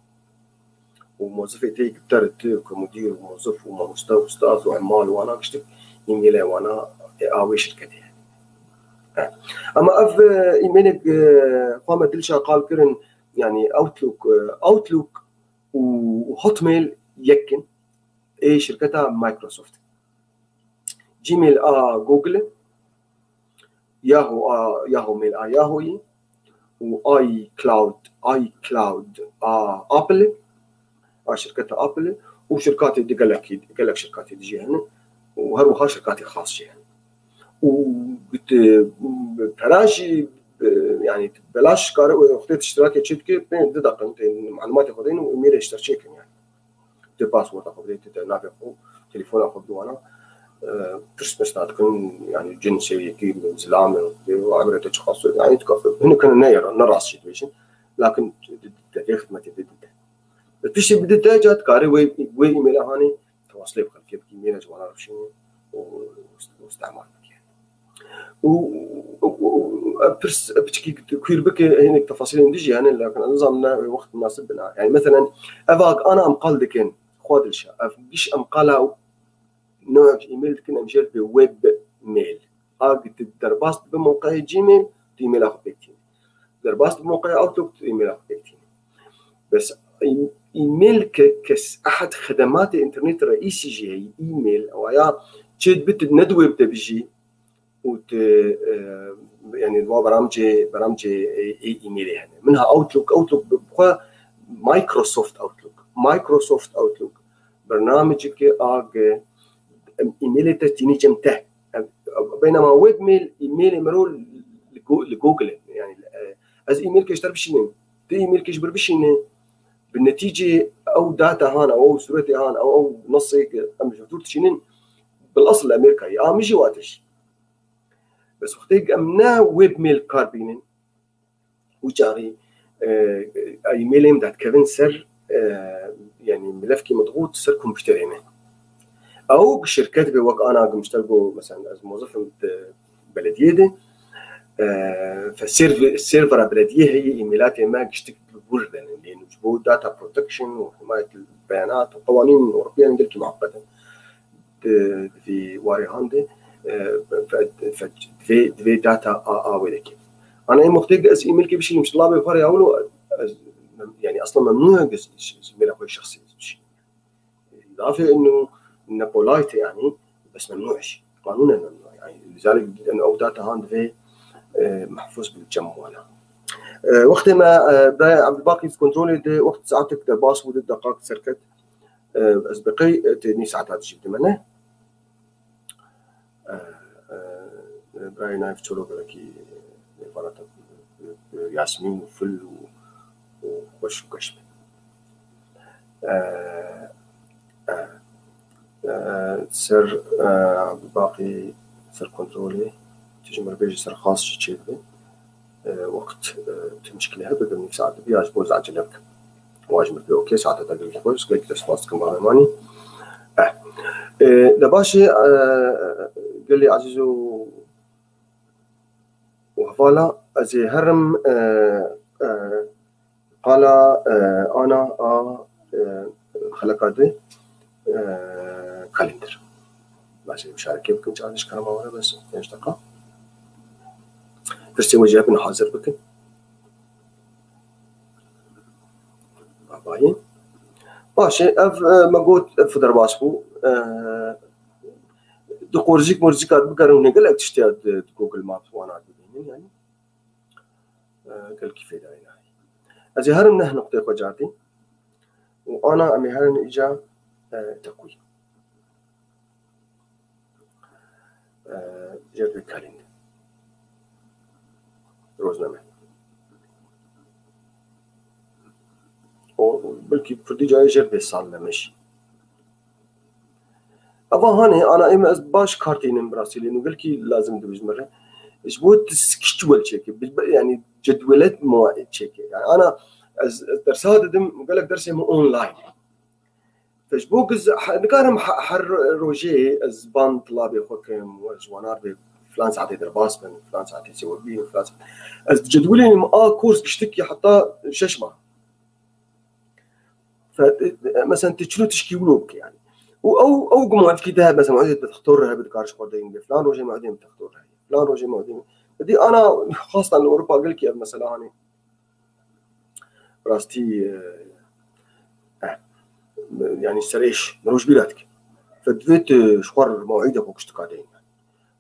Û mozifê te yek te re tu ku mudîr û mozif û mamoste û ustaz û emmal û wana giştik e-mailê wana, e, a wê şirketê. He. Ama ev, e, e-mailek, e, xwe me dilşa qal kirin, yani Outlook, e, Outlook û, û Hotmail yek in. Ê şirketa Microsoft. Gmail a Google, Yahoo a, Yahoo Mail a Yahooyî û iCloud, iCloud a Apple, a şirketa Apple û şirkatê di gelekî, gelek şirkatê di jî hene û her wiha şirkatê xas jî hene. Û bi, bi pera jî, bi, yani belaş kare û wextê tu iştirakê çê dike, pê di deqin, tê malumatê xwe deynin û e-mailê ji te çêkin yani. Tu passworda xwe bidê, tu te navê xwe, telefona xwe bidê wana. E, pirs pirs nadikin, yani cin sêwiyekî, zilam, û emrê te çiqas, yani tu kafe, hinek hene ne, ne rast jî dibêjin. Lakin te vê xidmetê bidî te. Piştî bidî te, ca dikarê wê, wê e-maila hanê, tewaslê bi xelkê bikî, e-maila ji wana re bişînî û, û îstemal bikî. Û, û, û, ev pirs, ev piçkî kuîr bike, hinek tefasîlên dî jî hene, lakin ez nizanim ne wê wext munasib bina. Yani, meselen, ev a ana em qal dikin, xwe dilşa, ev giş em qala newek e-mail dikin, em jê dibê web mail. A, tu derbas dibe mewqeyê Gmail, tu e-maila xwe pêk tînî. Derbas dibe mewqeyê Outlook, tu e-maila xwe pêk tînî. Bes e-, e-mail ke, kes ehad xedematê înternetê reîsî jî heyî, e-mail, ew ya çê dibe tu ne di web de bijî, û tu, e, yani, wa beramcê, beramcê, e, e, e-mailê hene. Min ha Outlook, Outlook bi xwe Microsoft Outlook. Microsoft Outlook. Bernameceke a ge, em, e-mailê te tînî cem te. Em, beynema webmail, e-mailê mero li Go-, li Google e. Yani, e, ez e-mailkê ji te re bişînim. Tu e-mailkê ji bir bişîne. Bi netîcê ew data han, ew, ew sûretê han, ew, ew nesê ke em ji dûr dişînin, bil asl li Amerîkayê. A min jî wa tişt. Bes wextê em ne webmail kar bînin, wî çaxî, e, e-mailê min dadikevin ser, e, yani milefkî midxût ser kompûterê me. Ew şirket be wek ana gimşter go, mesela ez mozifim di belediyê de, e, fe serv-, servera belediyê heye, e-mailatê me giştik bi wir denin, yani ji bo data protection û himayet beyanat û qewanîn Ewropî yên gelkî mueqqet in. Di, di vî warê han de, e, fe-, fe-, divê, divê data a, a wê deke. Ana em wextê ez e-mailkê bişînim ji labê xwe re ya wilo, ez, yani asla memnû ye, ez, ez, ez e-maila xwe şexsî ez bişînim. Lafê inu ne polite yani, bes memnû e. Qanûnen memnû e. Yani, lizalik en ew data han divê, e, mehfûz bi cem wana. E, wextê me, e, birayê Abdulbaqî kontrolê de, wext saetek derbas bû, de deqak serket. E, ez bi qey, e, tê nî saeta dijî bidime, ne? E, e, birayê Naif Çolo gelekî, e, mêvana te, e, Yasmîn û Fil û, û xweş û geş be. E, e, e, ser, e, Abdulbaqî ser kontrolê, tu ji min re bêjî ser xas jî çêdibe. E, wext, e, tu mişkile hebe, bi nîv saet dibe, ya ji bo ez acele bikim. Wa ji min re bê, okey, saeta te gelekî xweş, gelekî te spas dikim, bavê manî. E, e, de baş e, e, gelî ezîz û, û hevala, ez ê herim, e, e, qala, e, ana a, e, xeleka di, e, kalînder. Baş e, muşareke bikin, çawa dişkarama were, bes pênc deqa. Pirsê we jî hebin hazir bikin. Babayê. Baş e, ev, e, me got, ev derbas bû. E, di qorzîk morzîka bigerin, hûn ê gelek tiştiya di, di Google Maps wana bibînin, yani. E, gelkî fêdayî nayê. Ez ê herim neh nuqteyê xwe cardî. Û ana em ê herin îca, e, teqwîm. E, jêr vê kalîn. Rozname. O, belkî kurdî cayê jêr vê sal neme jî. Eva hanê, ana ême ez baş kar tînim bi rastî lê nû gelkî lazim dibijme re. Ji bo tu schedule çêke, bi, bi, yani cedwelet muayyen çêke. Yani ana ez, ez dersa didim, gelek dersê min online. Te ji bo giz, he, nikarim he, her rojê ez ban tilabê xwe kim, we ji wanar bê filan saetê derbas bin, filan saetê sêwebî, filan saet. Ez cedwelê min a kurs giştikî heta şeş mah. Fe-, e, e, mesela tê çilo tişkî wilo bike yani. Û ew, ew gumatikî te hebe, mesela muedê bi textor re hebe, dikar ji xwe deyîn bê, filan rojê muedê bi textor re heye, filan rojê muedê. Dî ana xastan li Ewropa gelkî ev mesela hanê. Rastî, e, e, yani serêş, mirov ji bîra dike. Fe divê tu ji xwe re mewîdê xwe kiştika deyîn.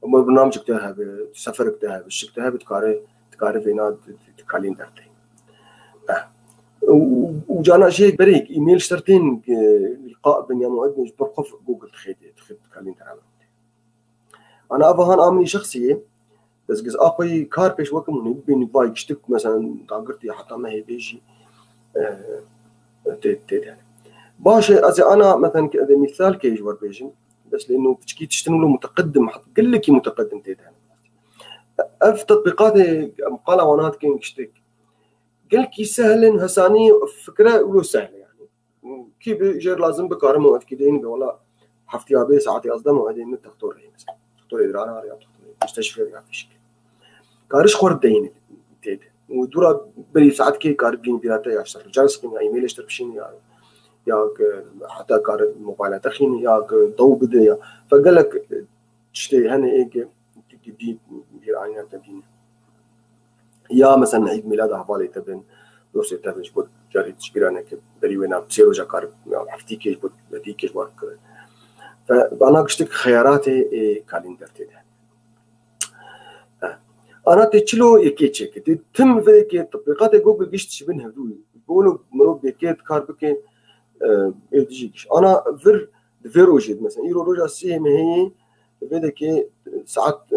Ama bernamecek te hebe, seferek te hebe, şik te hebe, dikare, dikare vêna di, di, di kalîn derdê. Eh. Û, û cana jê berê e-mail ji ser tên, e, liqa bin ya mewid bin ji ber xwe Google dixê dê, dixê di kalîn dera. Ana ava han a min î şexsî yê, ez giz a xwe yî kar pêş wekim hûn ê bibînin vay giştik, mesela dagirtî heta mehê bê jî, e, tê, tê de. Baş e, ez ê ana, mesela, ki ez ê mîsalkê ji we bêjim. Bes lê no piçkî tiştin wilo muteqedim, het-, gelekî muteqedim tê de. Ev tetbîqatê em qala wana dikin giştik. Gelkî sehl in, hesanî fikre wilo sehl e yani. Kî bi jêr lazim bikare mewedkî deyîn be, wela heftiya bê saetê yazdeh mewedê min textor rê mesela. Textorê dirana ya textorê müsteşfê ya fişik. Kariş xwar deyîn tê de. Û dûra berî saetkê kar bîn bîrate ya şer. Car sikin ya e-mail şter bişîn ya, ya ki heta kar mobilate xîn ya ki daw bide ya. Fe gelek tiştê hene ê ki, ki, ki bî, bîr aynen te bîne. Ya mesela id mîlada hevalê te bin, dostê te bin, ji bo carî tişbîra neke, berî wê na sê roja kar, ya heftî kê ji bo, heftî kê ji bo kir. Fe, ana giştik xeyaratê ê kalînder tê de. Eh. Ana tê çilo yekê çêke. Tê tim vê yekê, tetbîqatê Google gişt ji bin hevdû. Bolo mirov yekê kar bike, eh, ê dijî giş. Ana vir di vê rojê de, mesela, îro roja sê mehê yê, vê dekê saet, e,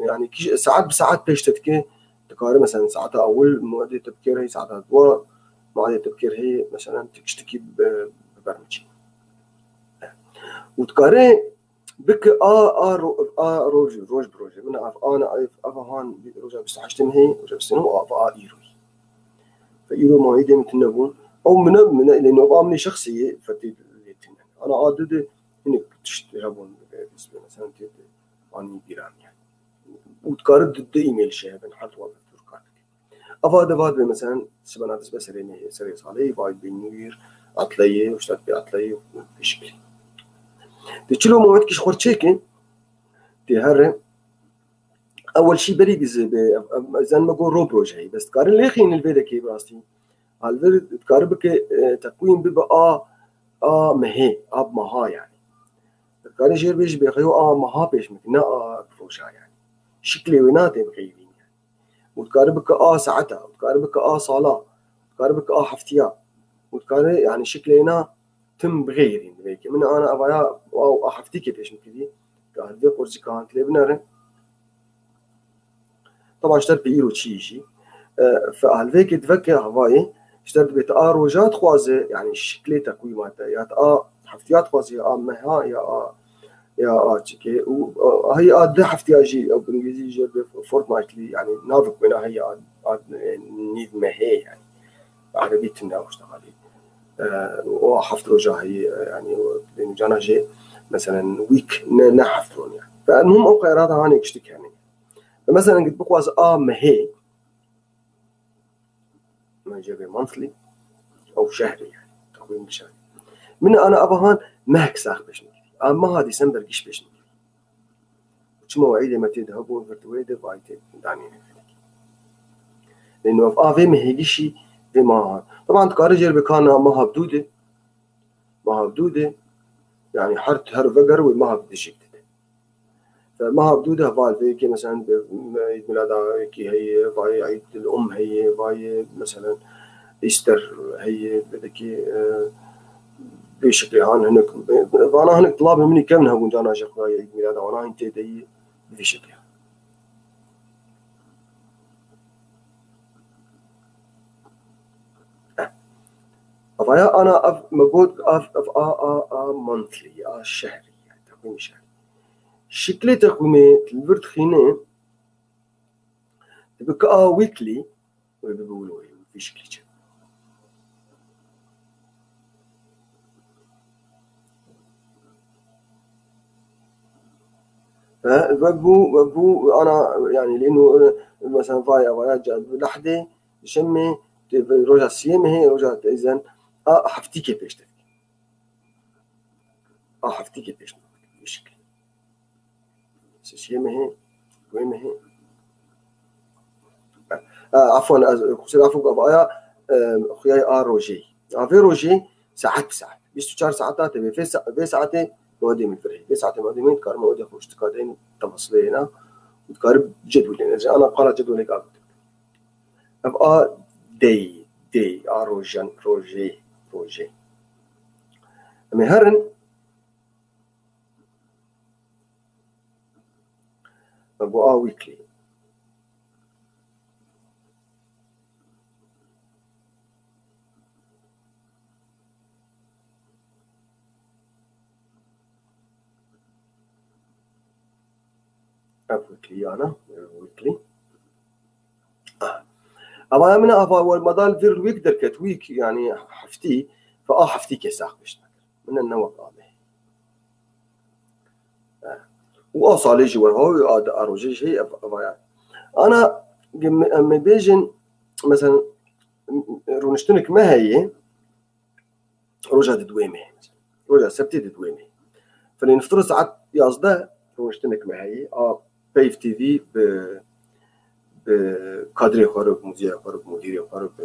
yani, kî-, saet bi saet pêş te dike, dikare, mesela, saeta ewil muedê te bikêr hey, saeta dua muedê te bikêr hey, mesela, tu tiştekî bi, bi ber miçî. Û dikare bike a, a ro-, a roj, roj bi rojê. Min ev, ana, ev, ev han, roja bîst û heştê mehê, roja bîst û neh, ev a îro. Fe îro mawî dê min tune bûn. Ew mine, mine, lê nova min şexsî ye, fetî lê tune. Ana a du de hinek tişt hebûn, e, mesela tê de anî bîran yani. Û dikare du, du e-mail şey hebin, her dua vektor kar dike. Ava de va dibe, meselen, sibena dest be serê nehê, serê salê, va bê nûr, etleyê, û ştat bê etleyê, û pêşikî. Di çilo moment kî ji xwe çêkin, tê here, ewel şî berî dizê be, ev, ev, zen me go rob roj heyî, bes dikarin lê xînin vê dekê bi rastî. Hal vir dikare bike, e, teqwîm bibe a, a mehê, a meha yani. Dikare jêr bê ji bê xeyo a meha pêş bike, ne a roja yani. Şiklê wê nate bi xeyrîn yani. Û dikare bike a saeta, û dikare bike a sala, û dikare bike a heftiya. Û dikare, yani, şiklê na tim bi xeyrîn vê ke. Min ana avaya, a, a heftîkê pêş min kiriye. Ka vê qurzî ka han lê binere. Taban ji ter pê îro çi jî. E, fe-, hal vê ke diveke havayê, ji ter dibê te a roja dixwaze, yani şiklê teqwîma te, ya te a heftiya dixwaze, ya a meha, ya a, ya a çike. Û, e, heyî a di heftiya jî, ew bi îngilîzî jê be fortnightly, yani navik wêna heyî a, a, e, nîv mehê yani. Bi erebî tune ew işte halî. E, o heft roja heyî, e, yani o, yani cana jê, meselen, week ne, ne heft ron yani. Fe, el muhim ew xeyrata hanê giştik yani. Ve mesela git bixwaz a mehê, min jê bê monthly, ew şehrê yani, teqwîm bi şehrê. Min ana ava han mehk sax pêş min kiriye. A meha December giş pêş min kiriye. Çima we îdê me tê de hebûn vir di wê de vay tê danîne. Lê nû ev a vê mehê gişî vê meha han. Taban dikare jê bê kana meha bi dû de, meha bi dû de, yani her, her veger wê meha bi dijik dide. Meha bi dû de heval vê yekê, mesela, Îd Mîlada yekê heye, vayê Îd il Um heye, vayê, mesela, Easter heye, vê dekê, e, vê şeklê han hinek, vana hinek dilabê min î kevn hebûn cana jê xwedayê Îd Mîlada wana hîn tê de yî vê şeklê. Avaya ana ev me got ev, ev a, a, a monthly, a şehrî, yani teqwîmî şehrî. Şiklê teqwîmê li vir dixîne, dibe ka a weekly, wê bibe wilo wê, vî şiklî çi. He, wek bû, wek bû ana, yani, lê nû, mesela, vaya, vaya, ca-, lehdê, şemê, tê, roja siyê mehê, roja teyzen, a heftîkê pêş de. A heftîkê pêş de. Vî şiklî. Sê siyê mehê, wê mehê. A, afwan, ez, kusura afûk, ava aya, e, xuyay a rojê. A vê rojê saet bi saet. Bîst û çar saeta te vê, vê sa-, vê saetê modê min vir heye. Vê saetê modê min dikarim modê xwe ji tika deynim, tefsilê hêna. Û dikarim cedwelê. Ez ana qala cedwelê ka. Ev a dey, dey, a rojan, rojê, rojê. Em ê herin. Bo a weekly. Ev weekly yana, ev weekly. Ah. Ama min ava wer medal vir week derket, week yani heftî, fe a heftî ke sax pêş nakir. Min ne wek a mehê. Eh. Û a salê jî wer ha, a, a rojê jî heye ev, ev aya. Ana, em, em bêjin, mesela, rûniştinek me heye, roja di duwê mehê, mesela. Roja sebtê di duwê mehê. Felê niftir saet yazdeh rûniştinek me heye, a Peyv T V bi, bi kadrê xwe re, bi muzîyê xwe re, bi mudîrê xwe re, bi,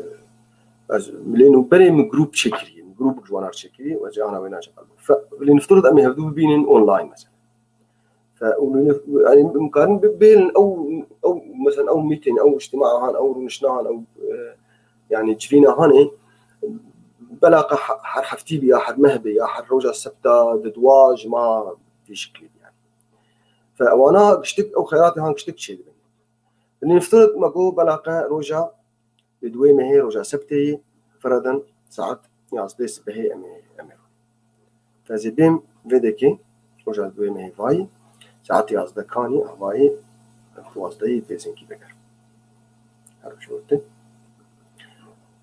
ez, lê nû berê min grûp çêkiriye, min grûp ji wan re çêkiriye, ez ana wê naçe qal. Fe, lê niftir em ê hevdû bibînin online mesela. Fe, û lê nif-, yani, em karin bi-, bêlin ew, ew, mesela ew mîtîn, ew îctimahan, ew rûniştinahan, ew, e, yani civînahanê, belaqa he-, her heftî bi ya her meh bi ya her roja sebta di dua ji ma vî şiklî bi yani. Fe, ewana giştik, ew xeyratê han giştik çêdibin. Niftirit me got, belaqa roja di duwê mehê, roja sebtê yî, firadan saet yazdeh sibehê em ê, em ê rûnê. Fe ez ê bêm vê dekê, roja di duwê mehê vayî, saet yazdeh kanî, avayî, duwazdehî vê zinkî veger. Her roj got.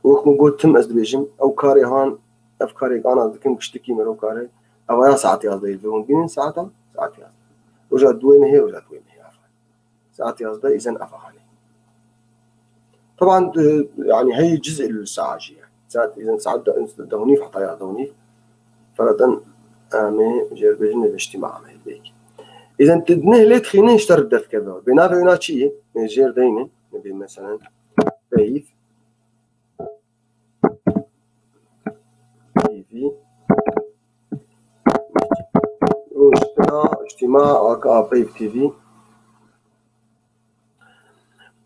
Wek min got, tim ez dibêjim, ew karê han, ev karê ana dikim, giştikî mero karê, ev aya saet yazdehî li vir hûn bînin, saeta, saet yazdeh. Roja duwê mehê, roja duwê mehê, avayî. Saet yazdeh îzen ava hanê. طبعا، e, yani hey ciz il sa'a jî ye. Saat, îzen saat de, de û nîv heta ya de û nîv. Feratan, em ê jêr bêjin, niviştî me, em ê bêk. Îzen tu neh lê dixînin, ji te re derdikeve. Bê navê wina çi ye? Ê jêr deynin. Nibê meselen, Peyv T V. Rojhilata Îctîma, aka Peyv T V.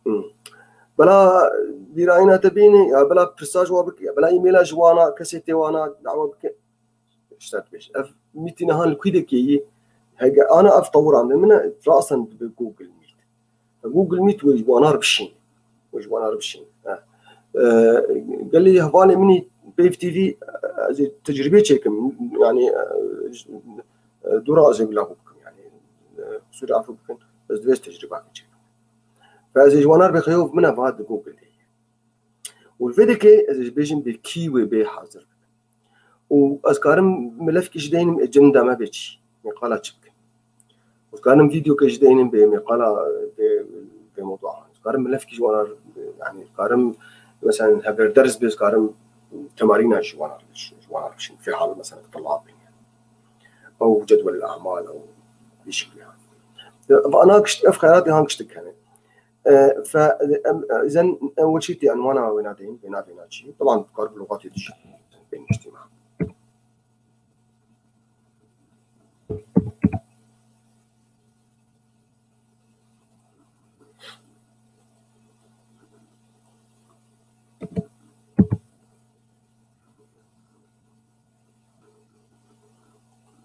Hmm. Bela bîrayîna te bîne, ya bela pirsa ji wa bike, ya bela e-maila ji wana, kesê tê wana dawa bike. Ji te dibêje. Ev mîtîna han li kwî de kê yî? Hege ana ev tewira min, min e, rasan dibe Google Meet. Google Meet wê ji wanar bişîn. Wê ji wanar bişîn. He. E, gelê hevalê min î Peyv T V, ez ê tecrîbê çêkim. Yani, e, j-, e, dûra ez ê bila bikim. Yani, e, qisûrê afû bikin. Ez divê ez tecrîbakê çêkim. Fe ez ê ji wanar bêxeyov min e va di Google de ye. Û li vê dekê ez ê bêjim bê kî wê bê hazir bikin. Û ez karim milefkî ji deynim ecenda me bê çi? Mêqala çi bikin? Ez karim vîdeoke ji deynim bê mêqala, bê, bê mewdua. Ez karim milefkî ji wana, yani karim, mesela heger ders bê, ez karim temarîna ji wana, ji wana bişim. Fîhal mesela telab bin. Ew cedwel amal, ew bişkiliya. Ev ana gişt, ev xeyalatê han giştik hene. E, fe, em, e, zen, e, weçî tê enwana wê nadeyîn, vê navê na çî. Taban, kar bi lûxatê dijî. Bên îctîma.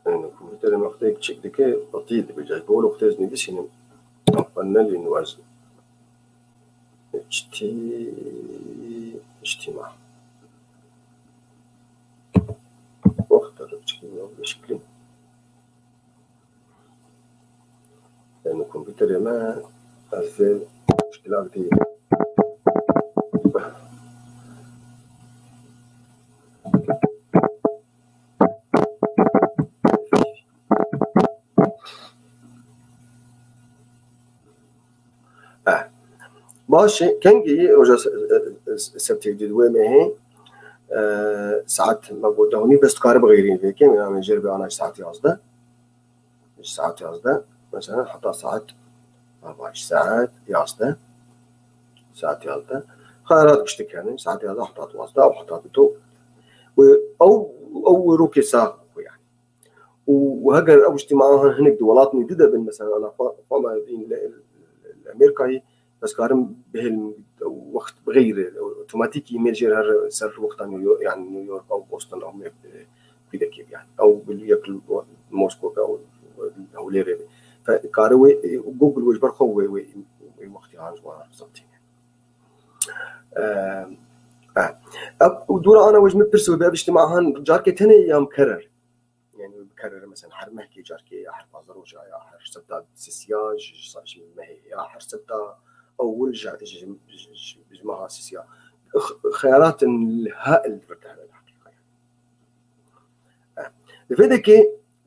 Yani, kompûterê me wextê çek dike, qetî dibe. Cayî, bi wilo wextê ez nivîsînim, panelî nû ez çitî, îctîma. Wexta biçikî, bi şeklî. Yani, kompûterê me, ez vê muşkila dî. Eh. Baş e, kengî roja se-, e, e, sebtê di wê mehê, e, saet me got deh û nîv, bes dikare bixêrîn vê kêm, yani jêr be ana saet yazdeh. Saet yazdeh, mesela heta saet, ha, baş, saet yazdeh. Saet yazdeh. Xeyalat giştik yani, saet yazdeh heta duwazdeh, ew heta dito. Û ew, ew rokê sax bû yani. Û, û heger ew îctîmaan hinek di welatên dî de bin, mesela, ana xwe, xwe me dîn li, li, li Amerîkayê, ez karim bihêlim wext bi xeyr, otomatîk e-mail jê re ser wexta New York, yani New York ew Boston ew me, e, pî de kê, yani. Ew bi yek li Moskow be, ew Hewlêrê be. Fe, kare wê, e, Google wê ji ber xwe wê, wê, wê wextê han ji wan re bizanîne. E, e. Ev, dûra ana wê ji min pirse wê be, ev îctîma han carkê tenê ya mikerer? Yani wê bikerere, mesela her mehkê carkê ya her pazdeh roja ya her sebta sisiya ji, ji, ji mehê ya her sebta ewil ji, ji, ji, ji, ji meha sisiya. X-, xeyalatin li ha el vir de hebe heqîqa yani. Eh, li vê dekê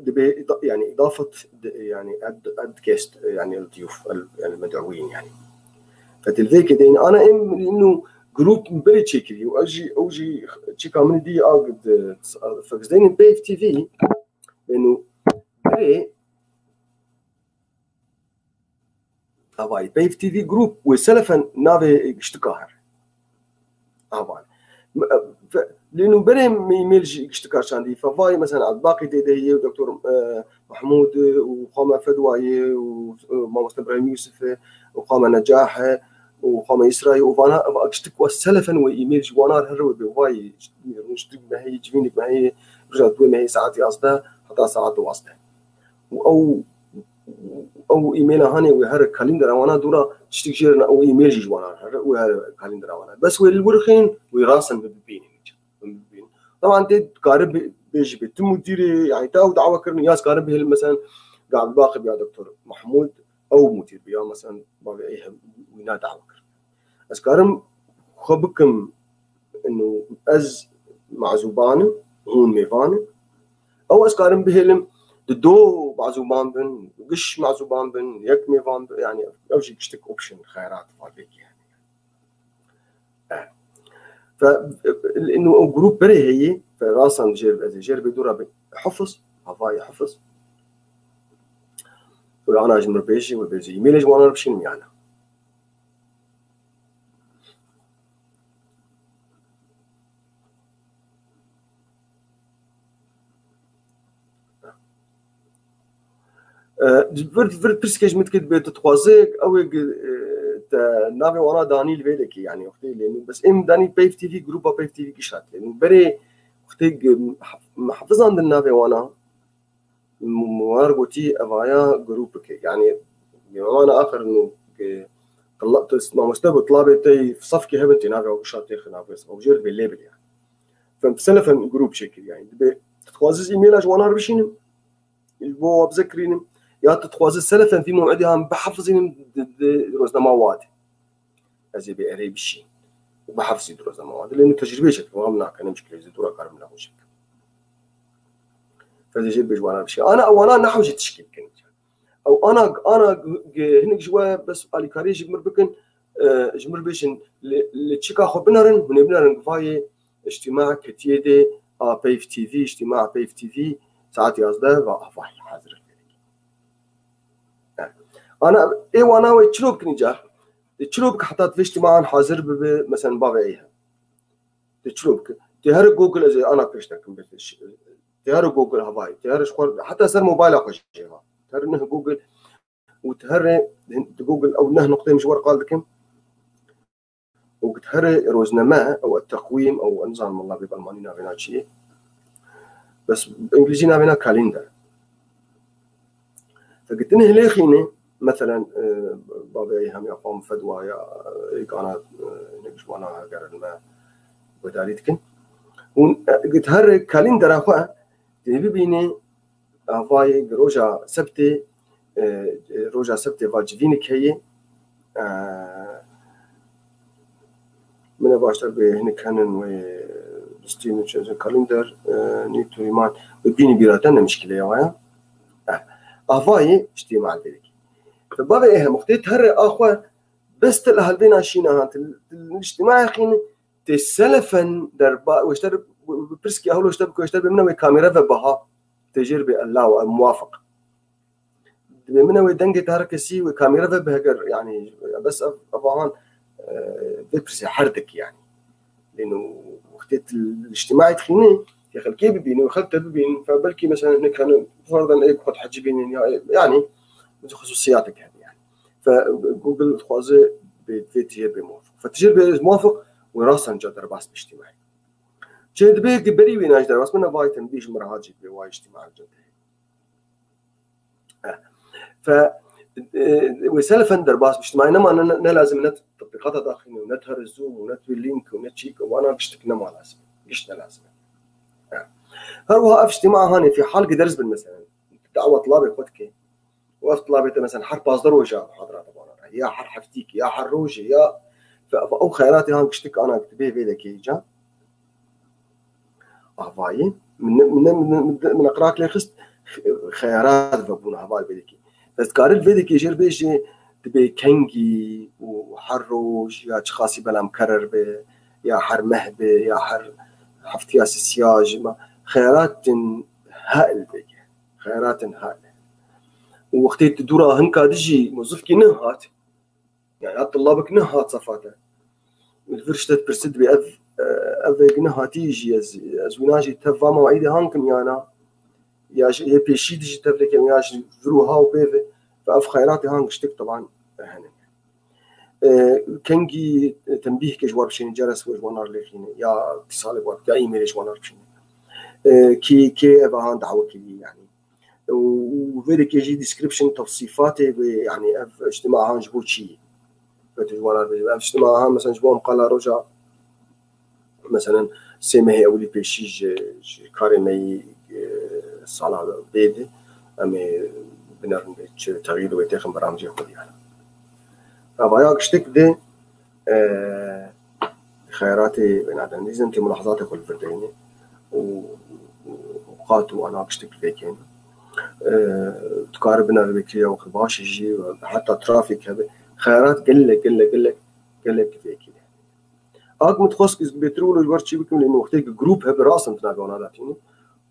dibe ida-, yani idafet de, yani ad, ad guest, yani el diyuf, el, yani med'uwin yani. Fetilvêkê deyne ana em inu grup berê çêkirî û ez jî, ew jî çika min dî a, fekz deynin Peyv T V, inu berê avayî Peyv T V grup wê selefen navê giştika her. Avan. Lê nû berê me e-mail jî giştika çandî. Fevayê mesela Ebdibaqî tê de heye û Doktor, e, Mahmûd û xwe me Fedwayê û, e, Mamoste Ibrahîm Yûsif e û xwe me Necah e û xwe me Îsrayê û vana, va giştik we selefen wê e-mail ji wana re here wê bê vayê rûniştik me heye, civînik me heye, rija duwê me heye saet yazdeh heta saet duwazdeh. Û ew, ew e-maila hanê wê here kalîndera wana dûra tiştik jê re ne, ew e-mail jî ji wana re here wê here kalîndera wana. Bes wê li wir xin, wê rasen bi bibînin. Bi bibînin. Taban tê dikare bi, bêjî bê tu mudîrê, yani te ew dawa kirin, ya ez karim bihêlim, mesela, ga Ebdibaqî bi ya Doktor Mahmûd, ew mudîr bi ya, mesela, bavê ey hem wîna dawa kirin. Ez karim xwe bikim, inu ez mazûban im, hûn mêvan in. Ew ez karim bihêlim, di do mazûban bin, giş mazûban bin, yek mêvan bin, yani ew jî giştik option xeyrat fazlekî yani. Fe, inu o grup berê heye, fe rasan jêr, ez ê jêr bê dûra bê. Hafız, havayê hafız. Û ana ji mir bêjî, û bêjî, e-mailê ji wana bişînim yani. E, vir, vir pirsike ji min dikê, dibê tu dixwazê ew ê gi-, e, te navê wana danî li vê dekê, yani wextê lê nû, bes êm danî Peyv T V, grupa Peyv T V gişat lê nû. Berê wextê gi-, haf-, hafizan din navê wana, m-, wana gotî evaya grûpike. Yani wana axir nû, e, tila-, tu mamoste bi tilabê te sefkê hebin tê navê gişat tê xinavê sef. Ew jêr dibê label yani. Fem, selefen grûp çêkir yani. Dibê tu dixwazî ez e-maila ji wana re bişînim. Ji bo wa bize kirînim. Ya tu dixwazî selefen vî mewedê han bihefizînim di, di roznama wa de. Ez ê bê erê bişîn. Û bihefizî di roznama wa de. Lê nû tecrûbeyê çêdikim. Wa min nake, ne muşkil e, ez ê dûra karim nexwe çêkim. Ez ê jê bê ji wana bişîn. Ana, wana nehw jî tişkî dikin. Ew ana, ana g-, g-, hinek ji we bes alîkariyê ji mir bikin, e, ji mir bêjin, li, li çika xwe binerin, hûn ê binerin givayê îctîma ketiyê de, a Peyv T V, îctîma Peyv T V, saet yazdeh ve avahî hazir. Ana, ê wana wê çilo bikin îcar? Ê çilo bik heta divê îctîmaan hazir bibe, mesela bavê ê he. Tê çilo bike? Tê here Google, ez ê ana pêş dekim, bê tê ş-, tê here Google havayê. Tê here ji xwe, heta ser mobayla xwe jê va. Tê here neh Google û tê here di Google ew neh nuqteyê min ji we re qal dikim. Û tê here rozname, ew teqwîm, ew nizanim wela bê bi almanî navê na çi ye. Bes bi îngilîzî navê na kalender. Fekir tu neh lêxîne, meselen, e, bavê ê hem ya xwe fedwa ya, e, êk ana, e, hinek ji wana hegerin me guhdarî dikin. Hûn, e, tê here kalendera xwe tê bibîne, avayê gi roja sebtê, e, e, roja sebtê va civînik heye, e, Min e baştir bê hinek henin wê bistînin çi kalender, e, nî turîman. Bi bînî bîra te ne mişkilê ya waya. Eh, avayê îctîma li vê dekî. Bavê ê hem wextê tê here axwe bes tu li helbêna şîna han, tu, tu li îctîmayê xînî, tê selefen derba, weşter, bi pirskî hewlo weşter, weşter bê min e wê kamera ve baha, tê jêr bê ella we muwafiq. Dibê min ew ê dengê te her kesî wê kamera ve biheger, yani, bes ev, ev ahan, e, vê pirsê her dik, yani. Lê no wextê tu li îctîmaî dixînî, tê xelkê bibînin, xelk te bibînin, fe belkî mesela hinek hene, farden ê xwe dihecibînin, ya, yani, xusûsiyatek hebe, yani. Fe Google dixwaze bê, vê tijê bê muwafiq. Fe tijê bê muwafiq, wê rasan ca derbas bi îctîmaî. Çê dibê ki berî wê naj derbas, min ev ayten bî ji min re hacî bê, wa îctîmaî ca. Fe, e, wê selefen derbas bi îctîmaî nema, ne, ne, ne lazim e ne tatbîqata daxîne û ne tê here Zoom û ne tê link û ne çîk û wana giştik nema lazim. Gişt ne lazim e. Her wiha ev îctîma hanê fî hal ki ders bin mesela. Dawa tilabê xwe dike. Û ev tilabê te mesela her pazdeh roja muhadara te bana. Ya her heftîk, ya her rojê, ya fe, ev, ew xeyratê han giştik ana gitibê vê dekê îca. Avayî, min, min, min, min, min qiraq lê xist, xeyarat vebûn, heval vê dekî. Ez dikarim vê dekî jêr bêjê, dibê kengî û her roj ya çiqasî belam kerer be, ya her meh be, ya her heftiya sisiya ji me. Xeyaratin hel veke. Xeyaratin hel. Û wextê tu dûra hinka dijî muzifkî nehat, yani, ya tulabek nehat sefa te. Li vir ji te dipirse dibê ev, e, ev êk nehatî jî ez, ez wîna jî tev va mewîdê han kim ya na? Ya ji ê pêşî dijî tev lêkem ya ji vir û ha û pê ve. Ve ev xeyratê han giştik taban hene. E, kengî, e, tembîhke ji war bişêne, ceres ji wanar lêxîne. Ya îtîsalê war, ya îmêlê ji wanar bişêne. E, kî, kê ev han dawe kiriye, yani. û vê dekê jî description, tewsîfatê vê, yani ev îctîma han ji bo çi ye? Ve tu ji wan re bêjî, ev îctîma han, mesela ji bo em qala roja, mesela sê mehê ewilî pêşî ji, ji karê me yî, e, sala bê de, em ê binerin bê çi texyîr wê têxin beramcê xwe diyar. Revaya giştik de, e, xeyaratê wênadan dîzin tê mulahazatê xwe li vir deyne û, û, û qat û ana giştik li vê kên. E, dikare binere vê kiriya wextê baş jî, heta trafîk hebe. Xeyarat gelek, gelek, gelek, gelek vê kiriya. Ak min dixwest ki bêtir wilo ji ber çî bikim, lê wextê ki grûp hebe rast in, tu nabê wana datînî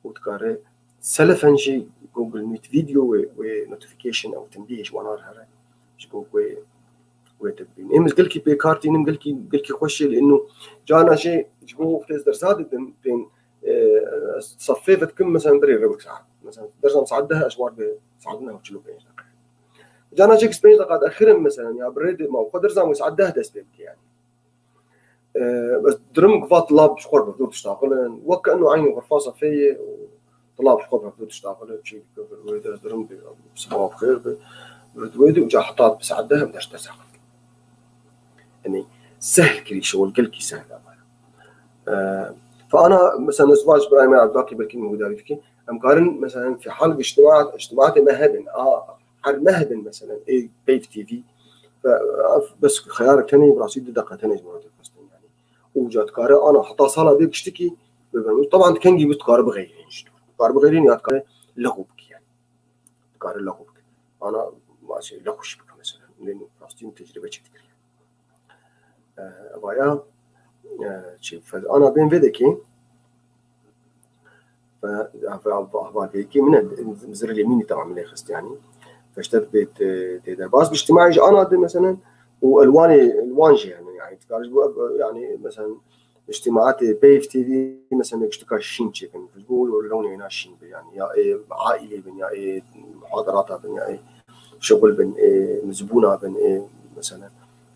û dikare selefen jî Google Meet video wê, wê notification ew tindî ji wana re here. Ji bo wê, wê te bibîn. Êm ez gelkî pê kar tînim, gelkî, gelkî xweş e, lê ino cana jê ji bo wextê ez dersa didim, tên, e, sefê vedikim, mesela, birê rewik saet. Mesela, dersan saet deh, ez war bi saet neh û çil û pênc deqe. Cana jê ki pênc deqa diaxirim, mesela, ya bi rê de ma xwe derzan wê saet deh dest pê bike, yani. E, bes dirim ki va tilab ji xwe bi hevdû diştaxilin. Wek eno eynî xurfa sefê ye û tilab ji xwe bi hevdû diştaxilin. Çi wê de dirim bi sibawa bi xêr bi. Wê de uca heta bi saet deh em dest dest axin. Yani sehl kirî şewil gelkî sehl ama. E, fa ana, mesela, ez va ji birayê me Abdulakî belkî min guhdarî dike. Em karin, mesela, fîhal bi îctimaat, îctimaatê me hebin. A, her me hebin, mesela, ê Peyv T V. Ve, bes xeyarek tenê, bi rastî du deqa tenê ji min re tê xwestin, yani. Û ca dikare ana heta sala bê giştikî bibin. Taban di kengî wî dikare bixeyrîn jî. Dikare bixeyrîn ya dikare lexû bike, yani. Dikare lexû bike. Ana, ma şey, lexû jî bike, mesela. Lê rastî min tecrübe çêdikir, yani. E, vaya, e, çi, fe-, ana bên vê dekê, Ve, ve, ve, ve, vê ki min e, zirê lê mînî tamam lê xist, yani. Feşter bê tê, tê derbas bi îctimai jî ana de, mesela, û elwanê, elwan jî, yani, yani, dikar ji bo, yani, mesela, îctimaatê Peyv T V, mesela, giştika şîn çêkin. Ji bo lewnê êna şîn be, yani, ya ê aîlê bin, ya ê muhadarata bin, ya ê şixul bin, ê zibûna bin, ê, mesela,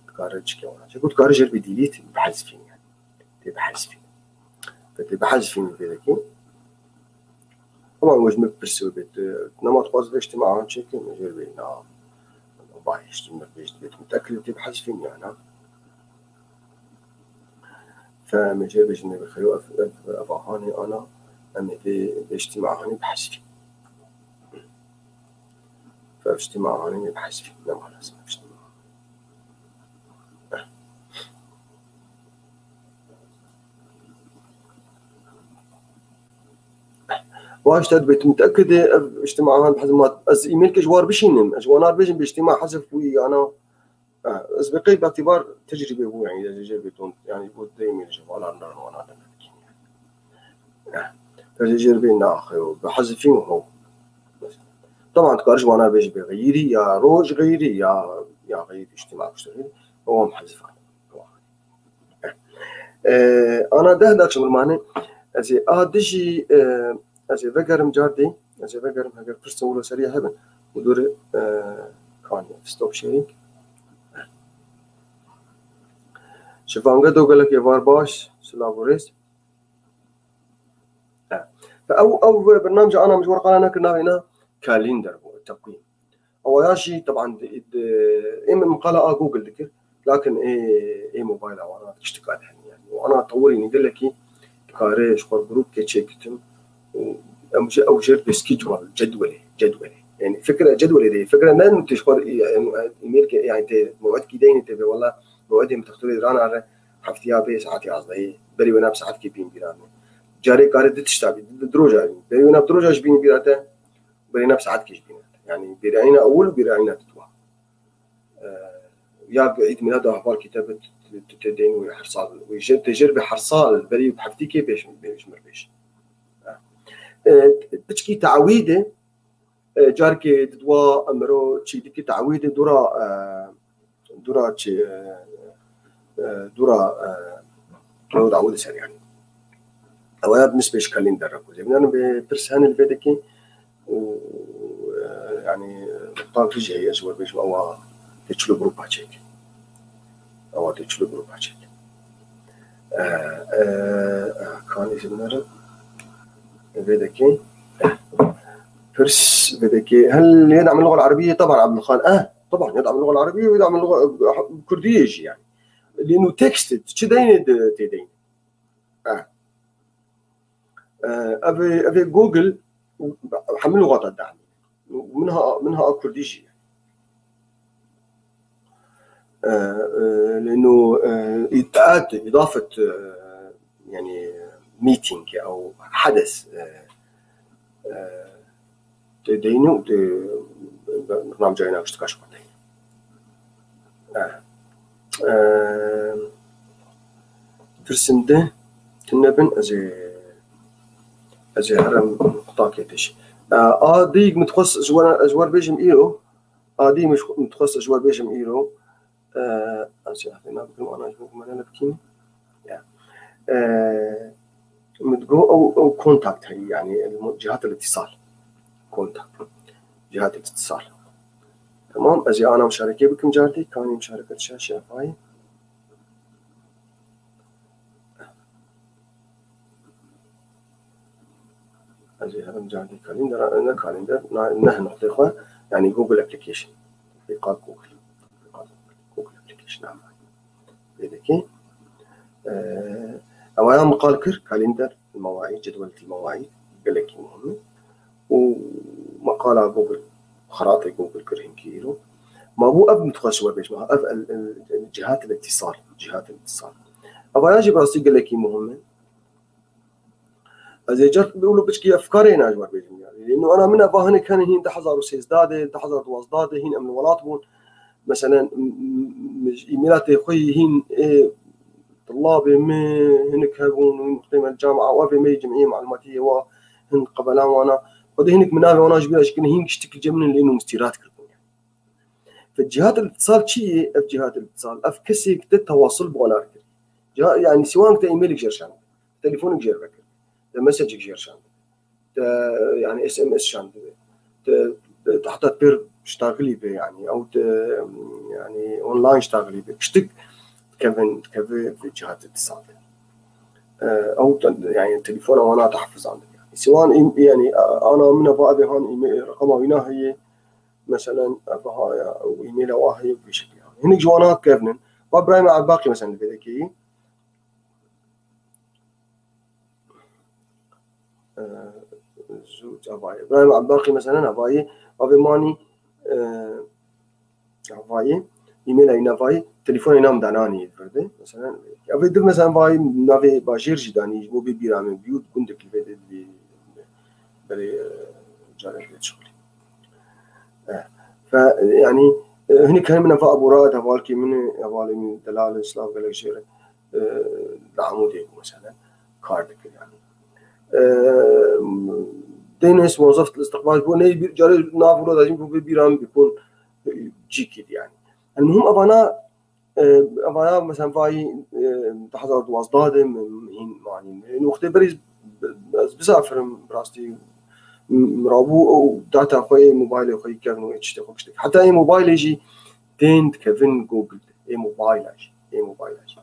dikare çike wana. Çi ku dikare jêr bê delete, bihezfîn, yani. Tê bihezfîn. Tê bihezfîn vê dekî. Ama wê ji min bipirse wê bêt, nema dixwaz vê îctimaa çêkin, jêr bê na. Vay, îctimaa bêt, bêt mutekil tê bihezfîn ya na. Fe em ê jêr bê ji me bixeyo ev, ev, ev ahanê ana, em ê vê, vê îctimaa hanê bihezfîn. Fe îctimaa hanê bihezfîn, nema lazim îctimaa. Wa işte dibêt mutekidê ev îctimaa han hezmat ez e-mail ke ji war bişînim, ez ji wana bêjim bi îctimaa hezf bûyî yana. Ha, ez bi qeyb îtibar tecrübe bû, yani, ez jê bêton, yani, bu demir ji wana nar wana da. Ha, ez jê bê naxê û bi hezfîn ho. Tamam, dikar ji wana bêj bi xeyirî ya roj xeyirî ya, ya xeyirî îctimaa kuştirî. O hezfan. E, ana deh daxil mane, ez ê a dijî, e, ez ê vegerim cardê, ez ê vegerim heger pirsên wilo seriya hebin. Û dûr, e, kanî, stop sharing. Şivange do gelekê var baş, silav û rêz. E, ew, ew bernamca ana min ji wer qala nekir navê na kalînder bû, teqwîm. Ewa ya jî, teban, di, di, ê min miqala a Google dikir, lakin ê, ê mobayla wana tiştika dihên, yani. Û ana tewirî nî gelekî dikare ji xwe grûpkê çêkitin û em ji ew jêr dê schedule, cedwelê, cedwelê. Yani fikre cedwelê de, fikre ne tu ji xwe, e, e, e-mail ke, yani tê mewedkî deyne tê bê, wela mewedê min textûrê ranare, heftiya bê saet yazdehê, berî wê nav saetkê bîn bîrane. Carê kare di tişta bî, di, di roja bî. Berî wê nav di roja ji bîn bîrate, Berî nav saetkî ji bîne. Yani bêrî eyna ewil û bêrî eyna didwa. E, ya bi Îd Mîlad û Ehval Kitebe tu, tu, tu tê deyn wê her sal. Wê jê, tê jêr bi her sal, berî heftîkê bêj, bêj mir bêj. E, piçkî tawîde, e, carkê didwa emro çî dikî tawîde dûra, e, Dûra çi, e, e, dûra, e, ew dawî li ser, yani. Ew ya bi nisbê ji kalînder re ku zêbînan bi pirs hene li vê dekê û, e, yani, tav jî heye, ji we bêjim, ewa tê çilo grupa çêk. Ewa tê çilo grupa çêk. E, e, e, kanî ji min re vê dekê. Pirs vê dekê. Hel yed'em el-lugha el-arabiyye, teban Abdulxan. Eh, teban yed'em el-lugha el-arabiyye ve yed'em el-lugha, e, kurdiyê jî yani. Lê nû tekst çi deyne de tê deyne. Eh. Eh, ev, ev Google hemû lugata dehmîne. Min ha, min ha kurdî jî. Eh, eh, lê nû, eh, î-, ad, îdafet, eh, yani meeting ew hedes, eh, eh, tê deyne û tê bernamca yena kiştika ji xwe deyne. Eh, eh, Tirsinde tune bin ez ê, ez ê herim qutakê tişî. E, a dîk min dixwest ji we, ez wer bêjim îro. A dî min dixwest ji wer bêjim îro. E, ez ê hevê nabikim, ana ji bo me ne bikîm. Ya. E, min digo ew, ew kontakt heyî, yani cihat el-ittisal. Kontakt. Cihat el-ittisal. Tamam, ez ê ana muşarekê bikim cardî, kanî muşareke şaşe yapayım. Ez ê herim cardî kalînder, ne kalînder, ne, ne nuqtê xwe, yani Google Application. Têqat Google. Têqat Google Application ama. Vê dekê. Ee, ewa ya min qal kir, kalînder, mewaî, cedwel mewaî, gelekî muhim e. Û meqala Google, xeratê Google kir hinkî îro. Ma bû ev min dixwest ji we bêjim, ev el, el, el, cihat el-ittisal, cihat el-ittisal. Ev aya jî bi rastî gelekî muhim e. Ez ê car wilo piçkî efkarê hêna ji we bêjim yani. Lê nu ana min eva hinek hene hîn du hezar û sêzdeh de, du hezar û duwazdeh de hîn em li welat bûn. Meselen, m-, m-, ji îmêlatê xwe yî hîn, ê, tulabê me hinek hebûn, wî nuqtê me li camia û evê me yî cemiyê malumatî yê wa hin qebelan wana. Xwedê hinek min navê wana ji bîra jî kirin, hîn giştik li cem min in lê nû min stîrat kirbûn. Fe cihat el-ittisal çi ye? Ev cihat el-ittisal, ev kesê ki te tewasil bi wana re kir. Ciha-, yani siwan ki te e-mailek jê re şand, telefonek jê re vekir, te mesajek jê re şand, te, yani S M S şand, te, te heta pêr ştaxilî be, yani ew te, yani online ştaxilî be, piştik kevin, keve ve cihat el-ittisal de. E, ew te, yani telefona wana te hafizan de. Yani siwan im-, yani ana min eva evê han, e-mail, reqema wîna heye, Meselen, ev ha ya, ew e-maila wa heye bi vî şeklî. Hinek ji wana kevn in. Va birayê me Ebbaqî, meselen, li vê dekê yî. Ee, zû, avayê. Birayê me Ebbaqî, meselen, avayê, avê manî, ee, avayê, e-maila yî navayê, telefona yî nam dananî vir de. Meselen, avê div, meselen, vayê navê bajêr jî danî, ji bo bê bîra min, biyût gundek li vê de, divê, berê, ee, carek vê çiqulî. Eh, fe, yani, e, hinek hene min va Abu Raed hevalkî min e, hevalê min delal e, silav gelek jê re, e, li Amûdê bû mesela, kar dikir yani. E, Dênis mozef istiqbal bû, ne bir carê nav û da jî bû bê bîran bikun, e, cî kir yani. El muhim evana, e, evaya mesela vayî, e, du hezar duwazdeh de min hîn manî. Nuqtê berî ez bizafirim rastî rabû û data xwe ê mobaylê xwe yî kevin û ê tiştê xwe kiştek. Heta ê mobaylê jî tên dikevin Google de. Ê mobayla jî. Ê mobayla jî.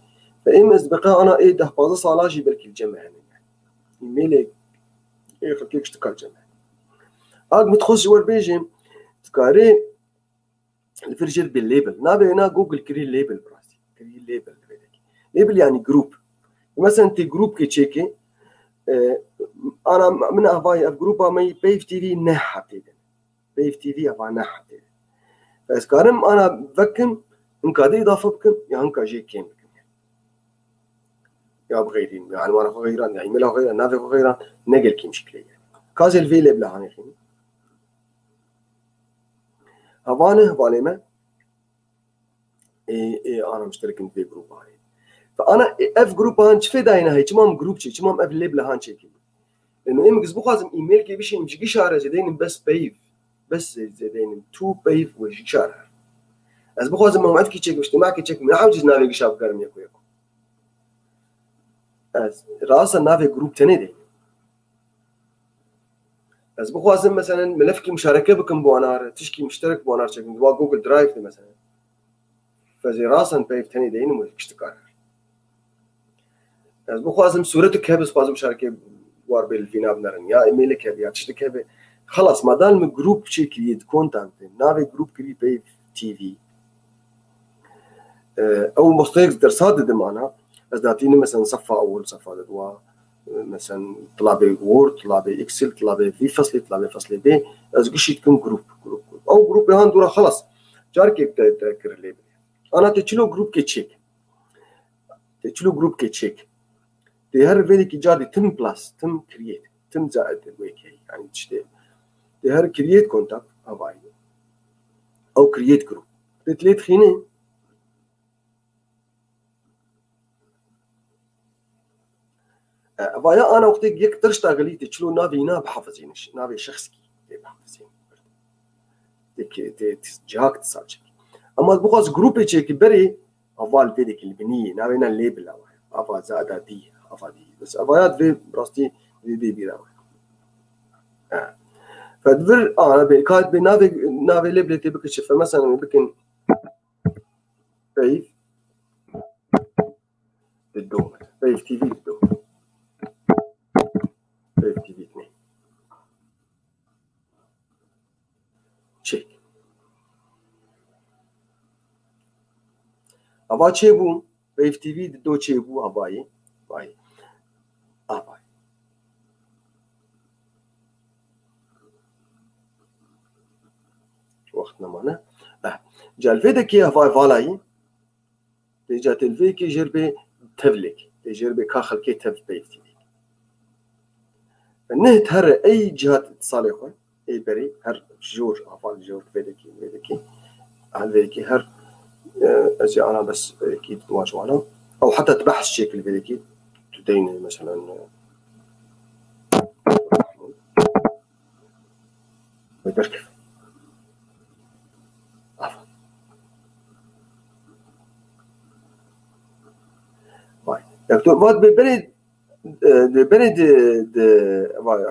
Ve êm ez beqa ana ê deh pazdeh sala jî belkî li cem me hene. E-mailê ê xelkê kiştika cem me. Ak min dixwest ji wer bêjim, dikarê li vir jê dibê label. Navê wêna Google kirî label bi rastî. Kirî label li vê dekê. Label yani grup. Mesela tê grupkê çêkê, e, ana min avayê ev grupa me yî Peyv T V ne heptê de. Peyv T V eva ne heptê de. Ez karim ana vekim, hinka de îdafe bikim, ya hinka jê kêm bikim. Ya bi xeyrîn, ya enwana xwe xeyran, ya emaila xwe xeyran, navê xwe xeyran, ne gel kêm şiklê ye. Ka ez ê li vê labela hanê xînim. Hevalê, hevalê me. Ê, ê, ana muşterekin vê grupa heye. Fe ana, ê, ev grupa han çi fêdayê heye? Çima em grup çê? Çima em ev labela han çêkî? Lê no êm giz bixwazim e-mailkê bişînim ji gişa re zêdeynim bes peyv. Bes zê-, zêdeynim tu peyv we ji gişa re. Ez bixwazim mewedkî çêkim, îctimekî çêkim, ne hewciz navê gişa bikarim yeko yeko. Ez rasa navê grup tenê deynim. Ez bixwazim, meselen, milefkî muşareke bikim bi wana re, tişkî muşterek bi wana re çekim, wa Google Drive de, meselen. Fezê rasan peyv tenê deynim û kiştik kar. Ez bixwazim sûretik hebe, ez xwazim muşareke war bê li vîna binerin. Ya e-mailek hebe, ya tiştik hebe. Xelas, madal min grup çê kiriye di kontan de. Navê grup kirî peyv T V. Ew mosteyek dersa didim ana. Ez datînim, mesela, sefa ewil, sefa didwa, mesela, tilabê Word, tilabê Excel, tilabê vî feslê, tilabê feslê bê. Ez gişî dikim grup, grup, grup. Ew grupê han dûra xelas. Carkê te, te kir lê bê. Ana te çilo grupkê çêk. Te çilo grupkê çêk. Te her vêdekî car dî tim plus, tim create, tim zaid wê kê. Yani işte. Te her create contact, havayî. Ew create group. Te lê dixîne. Vaya ana wextê yek tişta gilî tê çilo navê îna bihafizîne, navê şexskî tê bihafizîne. Tê ki, tê, tê cihak tê sar çekî. Ama bixwaz grûpê çêkî berê, heval vê dekî li binî, navê nan lê bila waya. Ava zada dî, ava dî. Bes avaya divê rastî vê bê bîra waya. Ha. Fe divir, ana bê, kat bê navê, navê lê bilê tê bikin çi. Fe mesela bikin Peyv. Dido. Peyv T V dido. Peyv T V ne. Çek. Ava çê bû. Peyv T V dido çê bû. Avayê. Vay. Avay. Wext nemane. Eh. Ca li vê dekê heval valayî. Tê ca tê li vê yekê jêr bê tevlêk. Tê jêr bê ka xelkê tev peyv tî. Neh here ey cihat salê xwe, ê berê her jor, heval jor vê dekê, vê dekê. Hal vê yekê her, e, ez ê ana bes, e, kî dua ji wana. Ew heta tu behs çêkil vê dekê. Tu deyne, mesela, e, Wê derkeve. Aferin. Vay. Doktor, vat bê berê, e, de, berê de, de, vay, e,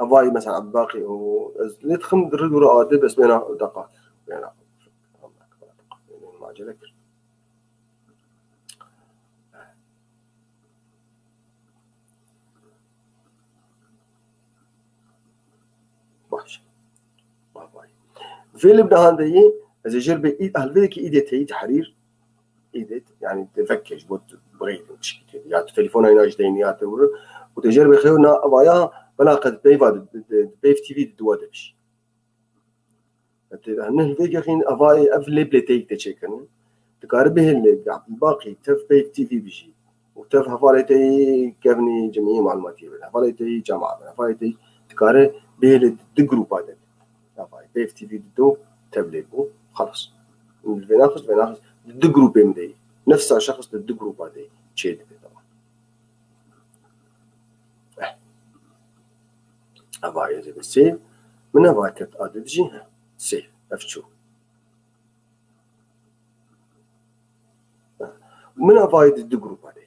e, vay, mesela, Ebubakî û ez lê dixim di rid û re adê bes bêna deqa. Bêna. Macele kir. Baş. Vay vay. Vê li bihan de yê, ez ê jêr bê îd, helvêkî îdê teyî tehrîr, îdê, yani de vekke ji bo tu bixeyî tişkî tê. Ya tu telefona yina ji deynî ya te wiri, û te jêr bê xeyo na avaya, bela qed peyva de, de, de, peyv T V de duwa de bişî. Tê de hene vê gexîn avayê ev lê bilê teyî tê çêkirin. Dikare bihêle Abdulbaqî tev peyv T V bijî. Û tev hevalê te yê kevnî cemiyê malûmatiyê bin. Hevalê te yê cema bin. Hevalê te yê dikare bihêle di grupa de. Avayê peyv T V dido tev lê bû. Xelas. Li vê naxist, vê naxist. Di du grupê min de yê. Nefsa şexs di du grupa de yê. Çê dibe, tamam. Eh. Eva ez ê sê. Min eva ket adet jî. Sê. Ev çû. Min eva di du grupa de ye.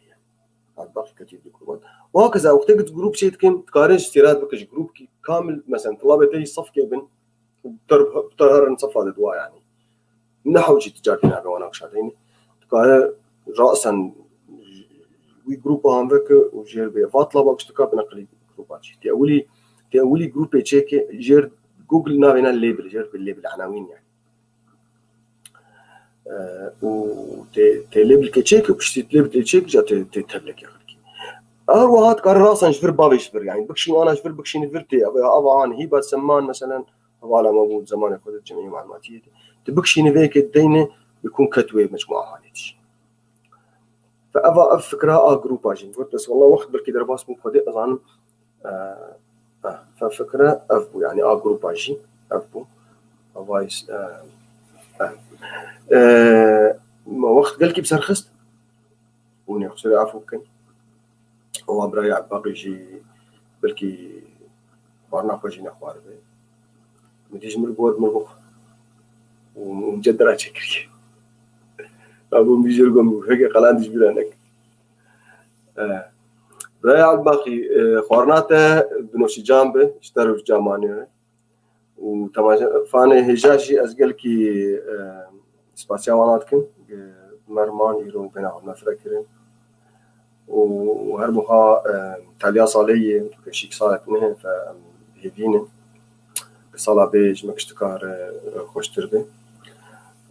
Bak ketî du grupa. Wa keza wextê ki grup çê dikin, dikare ji sêrat bike ji grup ki kamil, mesela, tulabê te yî safkê bin, ter, ter herin safa de dua yani. Ne hewcî ticar dîna be wana kişa deyne. Dikare rasen wî grupa han veke û jêr bê vatla bak ştika bineqilî grupa çî. Tê ewilî, tê ewilî grupê çêke jêr Google navê ne label, jêr bê label enawîn yani. E, û tê, tê label ke çêke, piştî label tê çêke, ca tê, tê tebleke xelkî. Her wiha dikare rasen ji vir bavê ji vir yani. Bikşîn ana ji vir, bikşîn vir tê. Ava, ava han hîba seman meselen, hevala me bû, zemanê xwe de cemiyê malûmatiyê de. Tu bikişînî vê yekê deyne, bi kun ket wê mecmua hanê tişî. Fe eva ev fikra a grupa jî. Got, bes, wallah, wext belkî derbas bû, Xwedê ezanim, e, e, fe fikra ev bû, yani a grupa jî ev bû. Eva, e, e, e, me wext gelkî bi ser xist. Hûn ê xwe serê afû bikin. Ewa birayê Ebaqî jî belkî xwarina xwe jî nexwaribe. Min dî ji min gor min bixwe. Û min cedira çêkiriye. Abû min jêr gom heke qelan dî ji bîra nek. Eh, birayê Ebaqî, eh, xwarina te bi noşîcan be, ji te re ji camaniye. Û temaşefanê hêja jî ez gelkî, e, spasiya wan dikim. E, merman îro bêna xwe mefre kirin. Û her buha, e, taliya salê yê, pêşîk salek ne, fe em hêvî ne. Sala bê ji me kiştikar, e, xweştir be.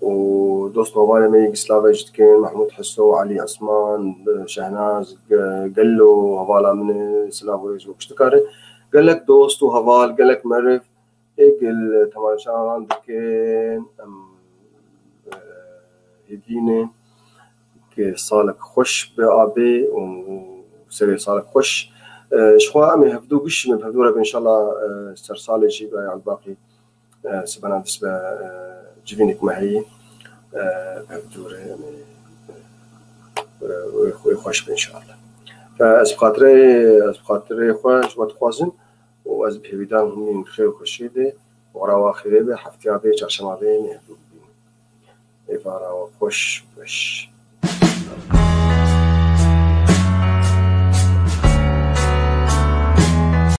Û dost hevalê me yê Gislave jî dikin, Mehmûd Hiso, Elî Esman, e, Şehnaz, Ge-, Gello, hevala min e, silav û rêz û kiştikar e. Gelek dost û heval, gelek meriv, Ê gel temaşevan dikin, em, e, hêvî ne ke salek xweş be abê û serê salek xweş. E, ji xwe em ê hevdû giş me bi hevdû re be înşallah, e, ser salê jî be Elbaqî, e, sibena dest be, e, civînek me heyî. e, ev dûre, yanî, e, wê xwe-, wê xweş be înşallah. Fe ez bi xatirê, ez bi xatirê xwe ji we dixwazim û ez bi hêvîdan hûn ên xêr û xweşiyê de û rawa xêrê be, heftiya bê, çarşema bê, em ê hevdû bibînin. Êvara we xweş, xweş.